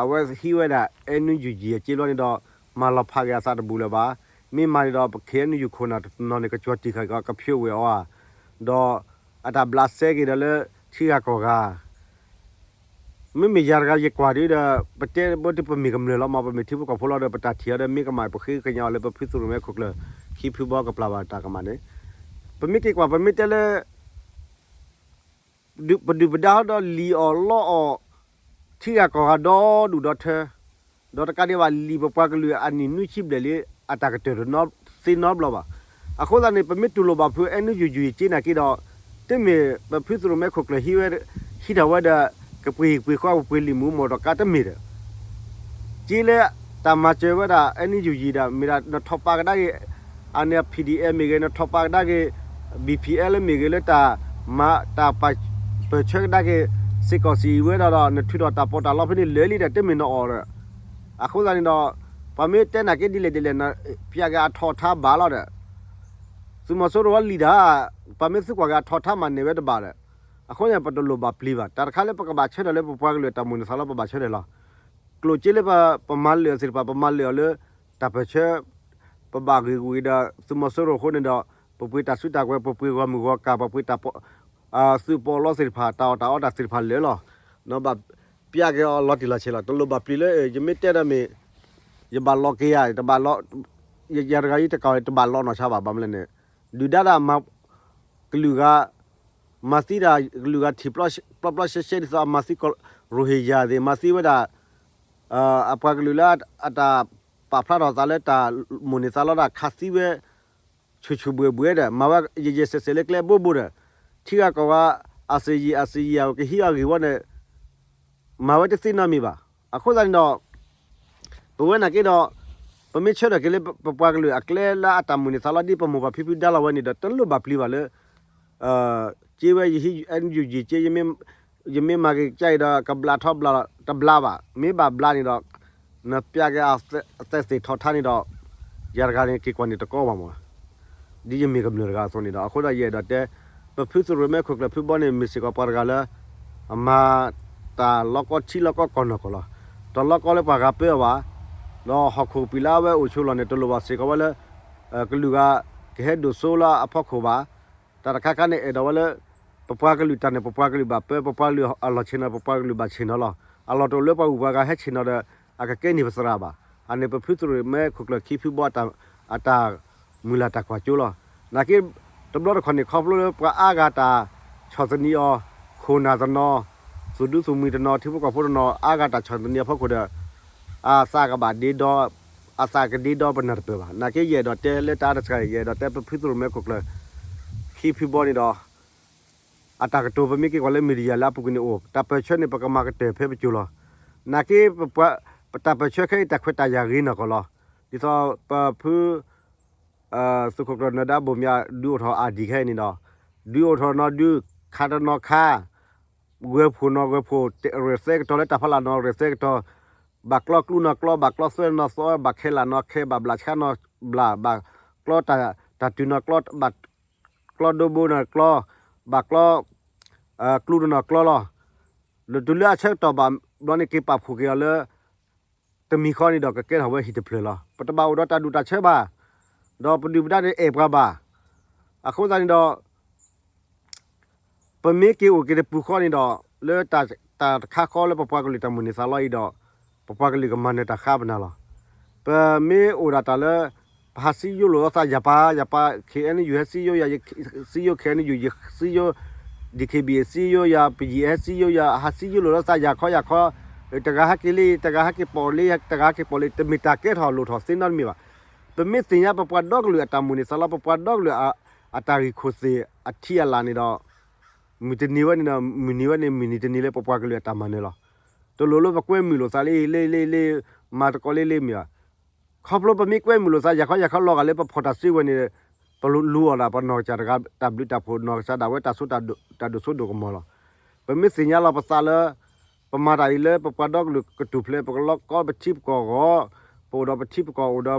အဝဲဟံးဝဲဒၣ် အဲၣ်နူယူၢ်ယံၢ် အစ့ဘျီန့ၣ်ဒီး မၤလီၤဖးက့ၤအသးတဘူၣ်လၢၤဘၣ်. မ့ၢ်မၤန့ၣ်ဒီး ပခ့ၣ်အဲၣ်နူယူၢ်ခိၣ်နၢ်တနီၤန့ၣ် ကကၠီၤတံၢ်ဃာ်က့ၤအီၤ ကဖျိးဝဲအီၤဧါ, ဒီးအတၢ်ဘျးစဲက့ၤဒီးလၢထံဂၤကီၢ်ဂၤ မ့မ့ၢ်ယၤတဂၤယကွၢ်ဒ်ဒီး ပတဲဘၣ်တပမ့ၢ်ကမျၢၢ်လီၤမး ပမ့ၢ်ထံဖိကီၢ်ဖိလီၤဒီး ပတၢ်ထံၣ်အီၤဒီးမ့ၢ်ကမၣ် ပဃ့ကညးအီၤလၢပဖုသရိၣ်မဲခိၣ်ကျၢၢ် ခံဖုဘီကပျၢ်ဘၣ်တၢ်ကမၣ်န့ၣ်, ပမ့ၢ်က့ၤကွၢ် ပမ့ၢ်တဲလၢ ပဒုၣ်ပဒါဟီဒီးလံၣ်အီၣ်လီအီၣ် ထံဂၤကီၢ်ဂၤဒီဒူၣ်ဒီထၢ, ဒီးတကးဒံးဘၣ်လံၣ်ပပှၤကလုာ်အနံၣ်နွံဆံဘျဲၣ်လံ အတၢ်ကတၢၢ်တနီသ့နီတဘျီဘၣ်. အဃိသတးန့ၣ် ပမ့ၢ်တူၢ်လိာ်ဘၣ်ဖု အဲၣ်နူယူၢ်ယံၢ် စ့နာ်က့ဒီး တမ့ၢ်ပဖုသရိၣ်မဲခိၣ်ကျၢၢ်ဟံးဝဲ ဟံးထီၣ်ဝဲဒီး ကပှ့ၤပှ့ၤဃီပှ့ၤလံာ်မူမီၢ်ဒီးကါတမ့ၢ်ဒီး စ့လၢတၢ်မၤစၢၤဝဲဒၣ် အဲၣ်နူယူၢ်ယံၢ်ဒၣ် မ့ၢ်ဒၣ်နထီၣ်ပာ်ကဒါက့ၤ အန့ၣ် ပီၣ်ဒီအ့ၣ်ပီၣ် မ့ၢ်ဂ့ၤ နထီၣ်ပာ်ကဒါက့ၤ ဘံၣ်ပံၣ်အဲၣ်လ် မ့ၢ်ဂ့ၤ လၢတၢ်မၤတၢ်ပၢၢ်ဆၢကဒါက့ၤ စ့ၢ်ကီးစံးဝဲဒၣ်ဒီး နထုးထီၣ်တၢ်ပီးတၢ်လီဖဲန့ၣ်လၢာ်လံဒီး တမ့ၢ်နအီၣ်ဒီး အဃိသတးန့ၣ်ဒီး ပှၤမ့ၢ်တဲနာ်က့ဒ်လဲၣ်ဒ်လဲၣ် ပျဲက့ၤအထီၣ်ထါဘၣ်လီၤဒီး သုးမီၤစိရိၤဝဲလံာ်တၢ် ပှၤမ့ၢ်သုကွၢ်က့ၤအထီၣ်ထါမးန့ၢ်ဝဲတဘၣ်ဒီး အဃိန့ၣ် ပတလိၣ်ဘၣ်ပျံၤဘၣ်. တၢ်တခါလၢပကဘၣ်ဆၢထၢၣ်လၢပပှၤကလုာ်အတၢ်မိၣ်န့ၢ်သးလီ ပဘၣ်ဆၢထၢၣ်လီၤ. ကျိၣ်စ့လၢပမၤလၢာ်အီၤသ့ၣ်တဖၣ် ပမၤလၢာ်အီၤလၢ တၢ်ပၢၢ်ဆၢ ပဘၣ်ဂ့ၤဂ့ၤဒီး သုးမီၤစိရိၤအဃိန့ၣ်ဒီး ပပှ့ၤတၢ်စုတၢ်ကဝဲၤ ပပှ့ၤဂီၢ်မုၢ်ဂီၢ်ကၢ် ပပှ့ၤတၢ် သုးပီးလီသ့ၣ်တဖၣ် တၢ်အီၣ်တၢ်အီတၢ်သ့ၣ်တဖၣ်လၢာ်လီၤ. ဘၣ်ပျဲက့ၤအီၤလီၤတံၢ်လီၤဆဲးလီၤ. တလိၣ်ဘၣ်ပျံၤလၢ ယမ့ၢ်တဲဒီးမ့ၢ် ယဘၣ်လီၤက့ၤယၤ တဘၣ်လီၤ ယတဂၤအံၤတကးအံၤ တဘၣ်လီၤနီၢ်ဆါဘၣ် ဘၣ်မနုၤလဲၣ်န့ၣ် ဒုၣ်ဒါတၢ်မၤ ကလုာ်ဂၤ မၤသံတၢ်ကလုာ်ဂၤထံၣ်ပျီပျီရှဲရှဲဒ်သိးအမၤသံ ရိၣ်ဟ့ၣ်ယၤသ့ၣ် မၤသံဝဲဒၣ် အပှၤကလုာ်လၢအတၢ်ပာ်ဖျါထီၣ်သးလၢတၢ်မိၣ်န့ၢ်သးလီတၢ်ခးသံဝဲ ဆူၣ်ဆူၣ်ဘှဲၣ်ဘှဲၣ်ဒီး မၤဝဲယဲၢ်ယဲၢ်စဲးစဲးလၢကျဲဘိဘိဒီး ထံဂၤကီၢ်ဂၤ အစံယံာ်အစံယံာ်အကဟံးအဂ့ၢ်ဝီန့ၣ် မၤဝဲတသ့နီတမံၤဘၣ်. အဃိသတးန့ၣ်ဒီး ပဝဲနာ်က့ဒီး ပမ့ၢ်ဆၢထၢၣ်က့ၤလၢပပှၤကလုာ်အကျဲလၢအတၢ်မိၣ်န့ၢ်သးလီဒ်ပမိၢ်ပၢ်ဖံဖုဒါလီၤဝဲန့ၣ်ဒီး တလိၣ်ဘၣ်ပျံၤဘၣ်လၢ က့ဝဲယဟံး အဲၣ်နူယူၢ်ယံၢ် က့ ယမ့ၢ်မၤက့ၤကစၢ်အံၤဒီး ကဘျးထီဘျးလီၤ တဘျးဘၣ်. မ့ၢ်ဘၣ်ဘျးန့ၣ်ဒီး နပျဲက့ၤအသဲးသ့ၣ်ထီၣ်ထါန့ၣ်ဒီး ယၤတဂၤန့ၣ် က့ၤကွၢ်န့ၣ်တကီဘၣ်မး ဒ်ယမ့ၢ်ကမျၢၢ်တဂၤအသိးန့ၣ်ဒီး အဃိဒီးယအဲၣ်ဒိးတဲ ပဖုသရိၣ်မဲခိၣ်ကျၢၢ်ဖုဘီန့ၣ် မ့ၢ်စ့ၢ်ကီးပှၤတဂၤလၢ အမၤတၢ်လီၤကီထံလီၤကီကီၢ်နီၢ်ကီၢ်လီၤ. တလီၤကီလၢပှၤဂၤပၢအီၤဘၣ်, ဒီးဟီၣ်ခိၣ်ကပံာ်လၢအဝဲအိၣ်ဆိးလီၢ်န့ၣ် တလိၣ်ဘၣ်စ့ၢ်ကီးဝဲလၢ ကလုာ်ဂၤကဟဲဒိၣ်စိလၢအဖီခိၣ်ဘၣ်. တၢ်တခါခါန့ၣ် အဲၣ်ဒိးဝဲလၢ ပပှၤကလုာ်တၢ်န့ၣ် ပပှၤကလုာ်ဘၣ်ပၢ, ပပှၤကလုာ်အလီၢ်ဆ့ၣ်နီၤ ပပှၤကလုာ်ဘၣ်ဆ့ၣ်နီၤလီၤ. အလီၢ်တအိၣ်လၢပှၤဂုၤပှၤဂၤဟဲဆ့ၣ်နီၤဒီး အကကဲန့ၢ်ပသရၣ်ဘၣ်. အန့ၣ်ပဖုသရိၣ်မဲခိၣ်ကျၢၢ်ခံဖုဘီ အတၢ်မုၢ်လၢ်တၢ်ကွၢ်စိလီၤ. နာ်က့ တဘျီတခီၣ်န့ၣ် ခီဖျိလၢပှၤအါဂၤတၢ်ဆီၣ်သနံးအီၤ, ခိၣ်နၢ်တနီၤ, သူၣ်ဒူသူၣ်မှံတနီၤ, ထံဖိကီၢ်ဖိတနီၤ အါဂၤတၢ်ဆီၣ်သနံးအဖီခိၣ်ဒီး အသးကဘၣ်ဒ့ဒီ, အသးကဒ့ဒီပနၢ်တပၢၢ်ဘၣ်. နာ်က့ယအဲၣ်ဒိးတဲလၢတၢ်အါတစှၤ ယအဲၣ်ဒိးတဲပဖုသရိၣ်မဲခိၣ်ကျၢၢ် ခံဖုဘီန့ၣ်ဒီး အတၢ်ကတိၤပမ့ၢ်က့ၤကွၢ်လၢ media လၢအပူၤကွံာ်န့ၣ်အိၣ် တၢ်ပၢၢ်ဆၢန့ၣ် ပကမၤကတၢၢ်ဖဲပကၠိလီၤ. နာ်က့ ပတၢ်ပၢၢ်ဆၢခဲအံၤတၢ်ခွဲးတၢ်ယာ်ဂ့ၤနီၢ်ကီၢ်လီၤ. ဒ်သိးပဖု သုးခိၣ်ကျၢၢ်နၢၤဒါဘိၣ်မၠး ဒုးအိၣ်ထီၣ်အါဒံးခဲအံၤန့ၣ်ဒီး ဒုးအိၣ်ထီၣ်နီၢ်ဒုး ခးတနီၤခး ဂဲၤဖှိၣ်နီၢ်ဂဲၤဖှိၣ် ရဲၣ်သဲကတီၤလၢတၢ်ဖီလာ်နီၢ်ရဲၣ်သဲကတီၤ ဘၣ်ကျီကျူနီၢ်ကျီ ဘၣ်ကျီသွဲနီၢ်သွဲ ဘၣ်ခဲလၢာ်နီၢ်ခဲ ဘၣ်ဘျးဆါနီၢ်ဘျး ဘၣ်ကျီတၢ်တုၤနီၢ်ကျီ ဘၣ်ကျီဒိဘိနီၢ်ကျီ ဘၣ်ကျီ ကျူတနီၢ်ကျီလီၤ. ဒီးတုၤလၢအဆၢကတီၢ်ဘၣ်ဘျီန့ၣ် က့ၤပာ်ဖှိၣ်က့ၤအီၤလၢ တမံၤဃီန့ၣ်ဒီး ကကဲထီၣ်ဝဲဟံၣ်တဖျၢၣ်လီၤ. ပတဘၣ်အိၣ်ဒီးတၢ်ဒူၣ်တၢ်ဆၢဘၣ်, ဒီးပဒုၣ်ပဒါန့ၣ်အဲၣ်ပှၤဘၣ်. အဃိသတးန့ၣ်ဒီး ပမ့ၢ်က့ၤအိၣ်က့ၤတပူၤဃီန့ၣ်ဒီး လၢတၢ်တခါဃီလၢပပှၤကလုာ်တၢ်မိၣ်န့ၢ်သးလီအံၤဒီး ပပှၤကလုာ်ကမၤနၢၤတၢ်ဃါပနၤလီၤ. ပမ့ၢ်အိၣ်ဒၣ်တၢ်လၢ ပဟးစံယိလိာ်လိာ်သးယၤပၢ် ယၤပၢ် K N U ဟဲစံယိယၤ စံယိ K N U ယစံယိ D K B A စံယိယၤ ပယံၤဟဲစံယိယၤ ဟးစံယိလိာ်လိာ်သးယၤခီယၤခီ တဂၤဟဲက့ၤလံ တဂၤဟဲက့ၤပိာ်လံ တဂၤဟဲက့ၤပိာ်လံ တမ့ၢ်တၢ်ကဲထီၣ်လိၣ်ထီၣ်သ့နီတမံၤဘၣ်. ပမ့ၢ်သ့ၣ်ညါပပှၤဒီကလုာ်အတၢ်မိၣ်န့ၢ်သးလီ ပပှၤဒီကလုာ်အတၢ်ဂံၢ်ခိၣ်သ့ၣ်အထံအလၢ်န့ၣ်ဒီး မုၢ်တနံၤဝဲန့ၣ်ဒီး မုၢ်နံၤဝဲန့ၣ် မုၢ်နံၤတနံၤလၢပပှၤကလုာ်အတၢ်မၤနၢၤလီၤ. တလိၣ်လၢပကွဲမုာ်လိာ်သးလၢ လၢ လၢ လၢ မၤသကိးလၢ လၢမ့ၢ်ဘၣ်. ခီဖျိပမ့ၢ်ကွဲမုာ်လိာ်သး ယၤခီယၤခီလီၤဂာ်လၢပဖီၣ်တၢ်စုကဝဲၤန့ၣ် ပလူအီၤဒၣ်ပနီၢ်ကစၢ်တဂၤ တၢ်ဘျုးတၢ်ဖှိၣ် နီၢ်ကစၢ်ဒၣ်ဝဲတၢ်စိတၢ်ဒိၣ်စိဒိၣ်ကမီၤလီၤ. ပမ့ၢ်သ့ၣ်ညါလီၤပသးလၢ ပမၤတၢ်အံၤလၢပပှၤဒီကလုာ်ကထူၣ်ဖျဲး ပကလီကီပထံပကီၢ်အဂီၢ်, ပအိၣ်ဒီးပထံပကီၢ် အိၣ်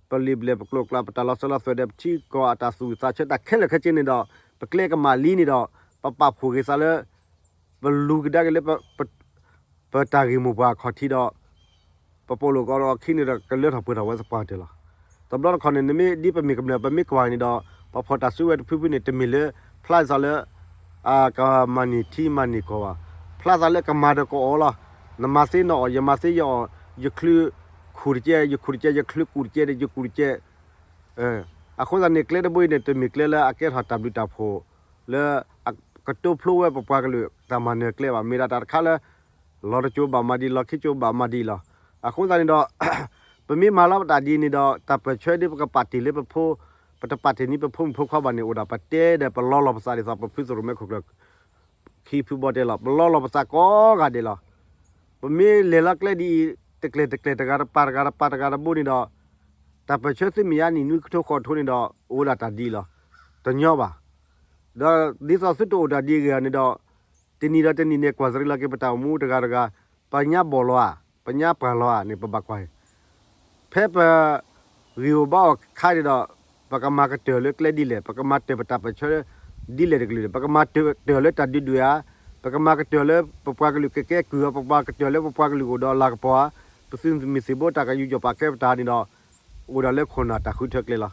ဒီးပလံာ်ဘျဲၣ်ပကျိၤကျါ ပတၢ်လီၤစၢၤလီၤသွဲၣ်ဒီးပထံကီၢ်အတၢ်သူၣ်ဝံၣ်သးဆၢတၢ်ခဲလၢာ်ခဲဆ့န့ၣ်ဒီး ပကျဲကမၣ်လံန့ၣ်ဒီး ပပာ်ဖှိၣ်က့ၤသးလၢ ပလူၤကဒါက့ၤလၢ ပတၢ်ဂ့ၢ်မိၢ်ပှၢ်အခီၣ်ထံးဒီး ပပိာ်လိာ်ကီးဒီးအခံန့ၣ်ဒီး ကလၢထီၣ်ပှဲၤထီၣ်ဝဲသပှၢ်ကတၢၢ်လီၤ. တဘျီတခီၣ်န့ၣ် နမ့ၢ်ဒ်ပမ့ၢ်ကမျၢၢ် ပမ့ၢ်ကွၢ်န့ၣ်ဒီး ပဖီၣ်တၢ်စုကဝဲၤတဖုဖုန့ၣ် တမ့ၢ်လၢ ဖျါသးလၢ ကမၤန့ၢ်ထံမၤန့ၢ်ကီၢ်ဘၣ်. ဖျါသးလၢကမၤဒီးကအီၣ်လီၤ. နမၤသ့နအီၣ် ယမၤသ့ယအီၣ် ယချုးခူၣ်တကဲ ယခူၣ်တကဲ ယချုးကူၣ်တကဲဒီး ယကူၣ်တကဲ အဃိသတးန့ၣ် ကျဲတဘိအံၤန့ၣ် တမ့ၢ်ကျဲလၢအကဲထီၣ်တၢ်ဘျုးတၢ်ဖှိၣ် လၢအကတိဖျိဝဲပပှၤကလုာ်တၢ်မၤနၢၤကျဲဘၣ်. မ့ၢ်ဒၣ်တၢ်တခါလၢ လီၤတကၠိဘၣ်မၤဒ်လီၤ ခံကၠိဘၣ်မၤဒ်လီၤ. အဃိသတးန့ၣ်ဒီး ပမ့ၢ်မၤလီၤပတၢ်ဒ်န့ၣ်ဒီး တၢ်ပၢၢ်ဆၢဒ်ပကပာ်တ့ၢ်လၢပဖိ ပတပာ်တ့ၢ်န့ၢ်ပဖိမုၣ်ဖိခွါဘၣ်န့ၣ် အိၣ်ဒၣ်ပတဲဒီးပလီလီၤပသးဒ်သိး ပဖုသရိၣ်မဲခိၣ်ကျၢၢ် ခံဖုဘီတဲလီၤ ပလီလီၤပသးကိးဂၤဒဲးလီၤ. ပမ့ၢ်လဲၤလီၤကျဲဒ်အံၤ တကျဲၤတကျဲၤ တဂၤတပၤ တဂၤတပၤ တဂၤတဘိန့ၣ်ဒီး တၢ်ပၢၢ်ဆၢသုမ့ၢ်ယါနံၣ်နွံကထိဃိးကထိန့ၣ်ဒီး အိၣ်ဒၣ်တၢ်ဒ်လီၤ. တညီဘၣ်. ဒီးဒ်သိးသုတအိၣ်တၢ်ဒ်အဂ့ၢ်န့ၣ်ဒီး တနံၤဒီးတနံၤန့ၣ် ကွၢ်သရံးလီၤက့ၤပတၢ်အိၣ်မူတဂၤတဂၤ ပညါဘီၣ်လီၤဧါ ပညါပှၢ်လီၤဧါန့ၣ် ပဘၣ်ကွၢ် ဖဲပဂ့ၢ်အိၣ်ဘါအီၣ်ခါန့ၣ်ဒီး ပကမၤကတၢၢ်လၢကျဲဒ်လဲၣ် ပကမၤတၢၢ်ပတၢ်ပၢၢ်ဆၢ ဒ်လဲၣ်တကလုာ်န့ၣ် ပကမၤကတၢၢ်လၢတၢ်ဒုးဒွဲၣ်ဧါ, ပကမၤကတၢၢ်လၢပပှၤကလုာ်ကကဲကုၢ်ဧါ, ပကမၤကတၢၢ်လၢပပှၤကလုာ်အိၣ်ဒီးလၤကပီၤဧါ, ပသုးမုၢ်သံၣ်ဘိတၢ်ကယူးယီၣ်ပာ်ကဲပတၢ်န့ၣ်ဒီး အိၣ်ဒၣ်လၢခိၣ်နၢ်တၢ်ဃုထၢကျဲလီၤ.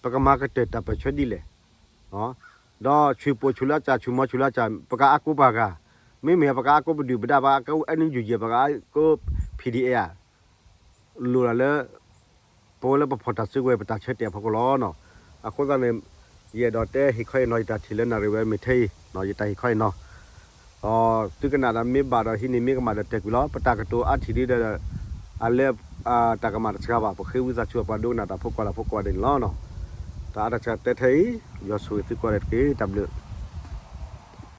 ပကမၤကတၢၢ်တၢ်ပၢၢ်ဆၢဒ်လဲၣ် ဒီးဆူၣ်ပိာ်ဆူၣ်လၢကၢ် ဆူၣ်မီၤဆူၣ်လၢကၢ် ပကအါကိးပှၤဂၤ, မ့မ့ၢ်ပကအါကိးပဒုၣ်ပဒါ ပကအါကိး N U G ပကအါကိး P D A ဧါ, လိၣ်ဒၣ်လၢ ပဝဲလၢပဖီၣ်တၢ်စုကဝဲၤပတၢ်ဆၢတဲာ်အဖီခိၣ်လီၤ. အဃိသတးန့ၣ် ယအဲၣ်ဒိးတဲဟ့ၣ်ခီအံၤနီၤ ယတၢ်ထံၣ်လၢနၣ်ရံၣ်ဝဲမ့ၢ်ထဲအံၤ ယတၢ်ဟ့ၣ်ခီအံၤနီၤ သုကနၣ်ဒီးမ့ၢ်ဘၣ်ဒီးဟံးန့ၢ်မ့ၢ်ကမၣ်ဒီးတဲာ်ကွံာ်လီၤ. ပတၢ်ကတိၤအါထံၣ်ဒ်ဒီး အလၢ တၢ်ကမၣ်တစှၤဘၣ် ပဃ့ဝံသးစူၤပှၤဒိကနၣ်တၢ်ဖိကိးဂၤဒဲးဖိကိးဂၤဒဲးန့ၣ်လီၤ. တၢ်အါတၢ်စှၤတဲထဲအံၤ ယွၤဆိၣ်ဂ့ၤသုကိးဂၤဒဲးတက့ၢ်. တၢ်ဘျုး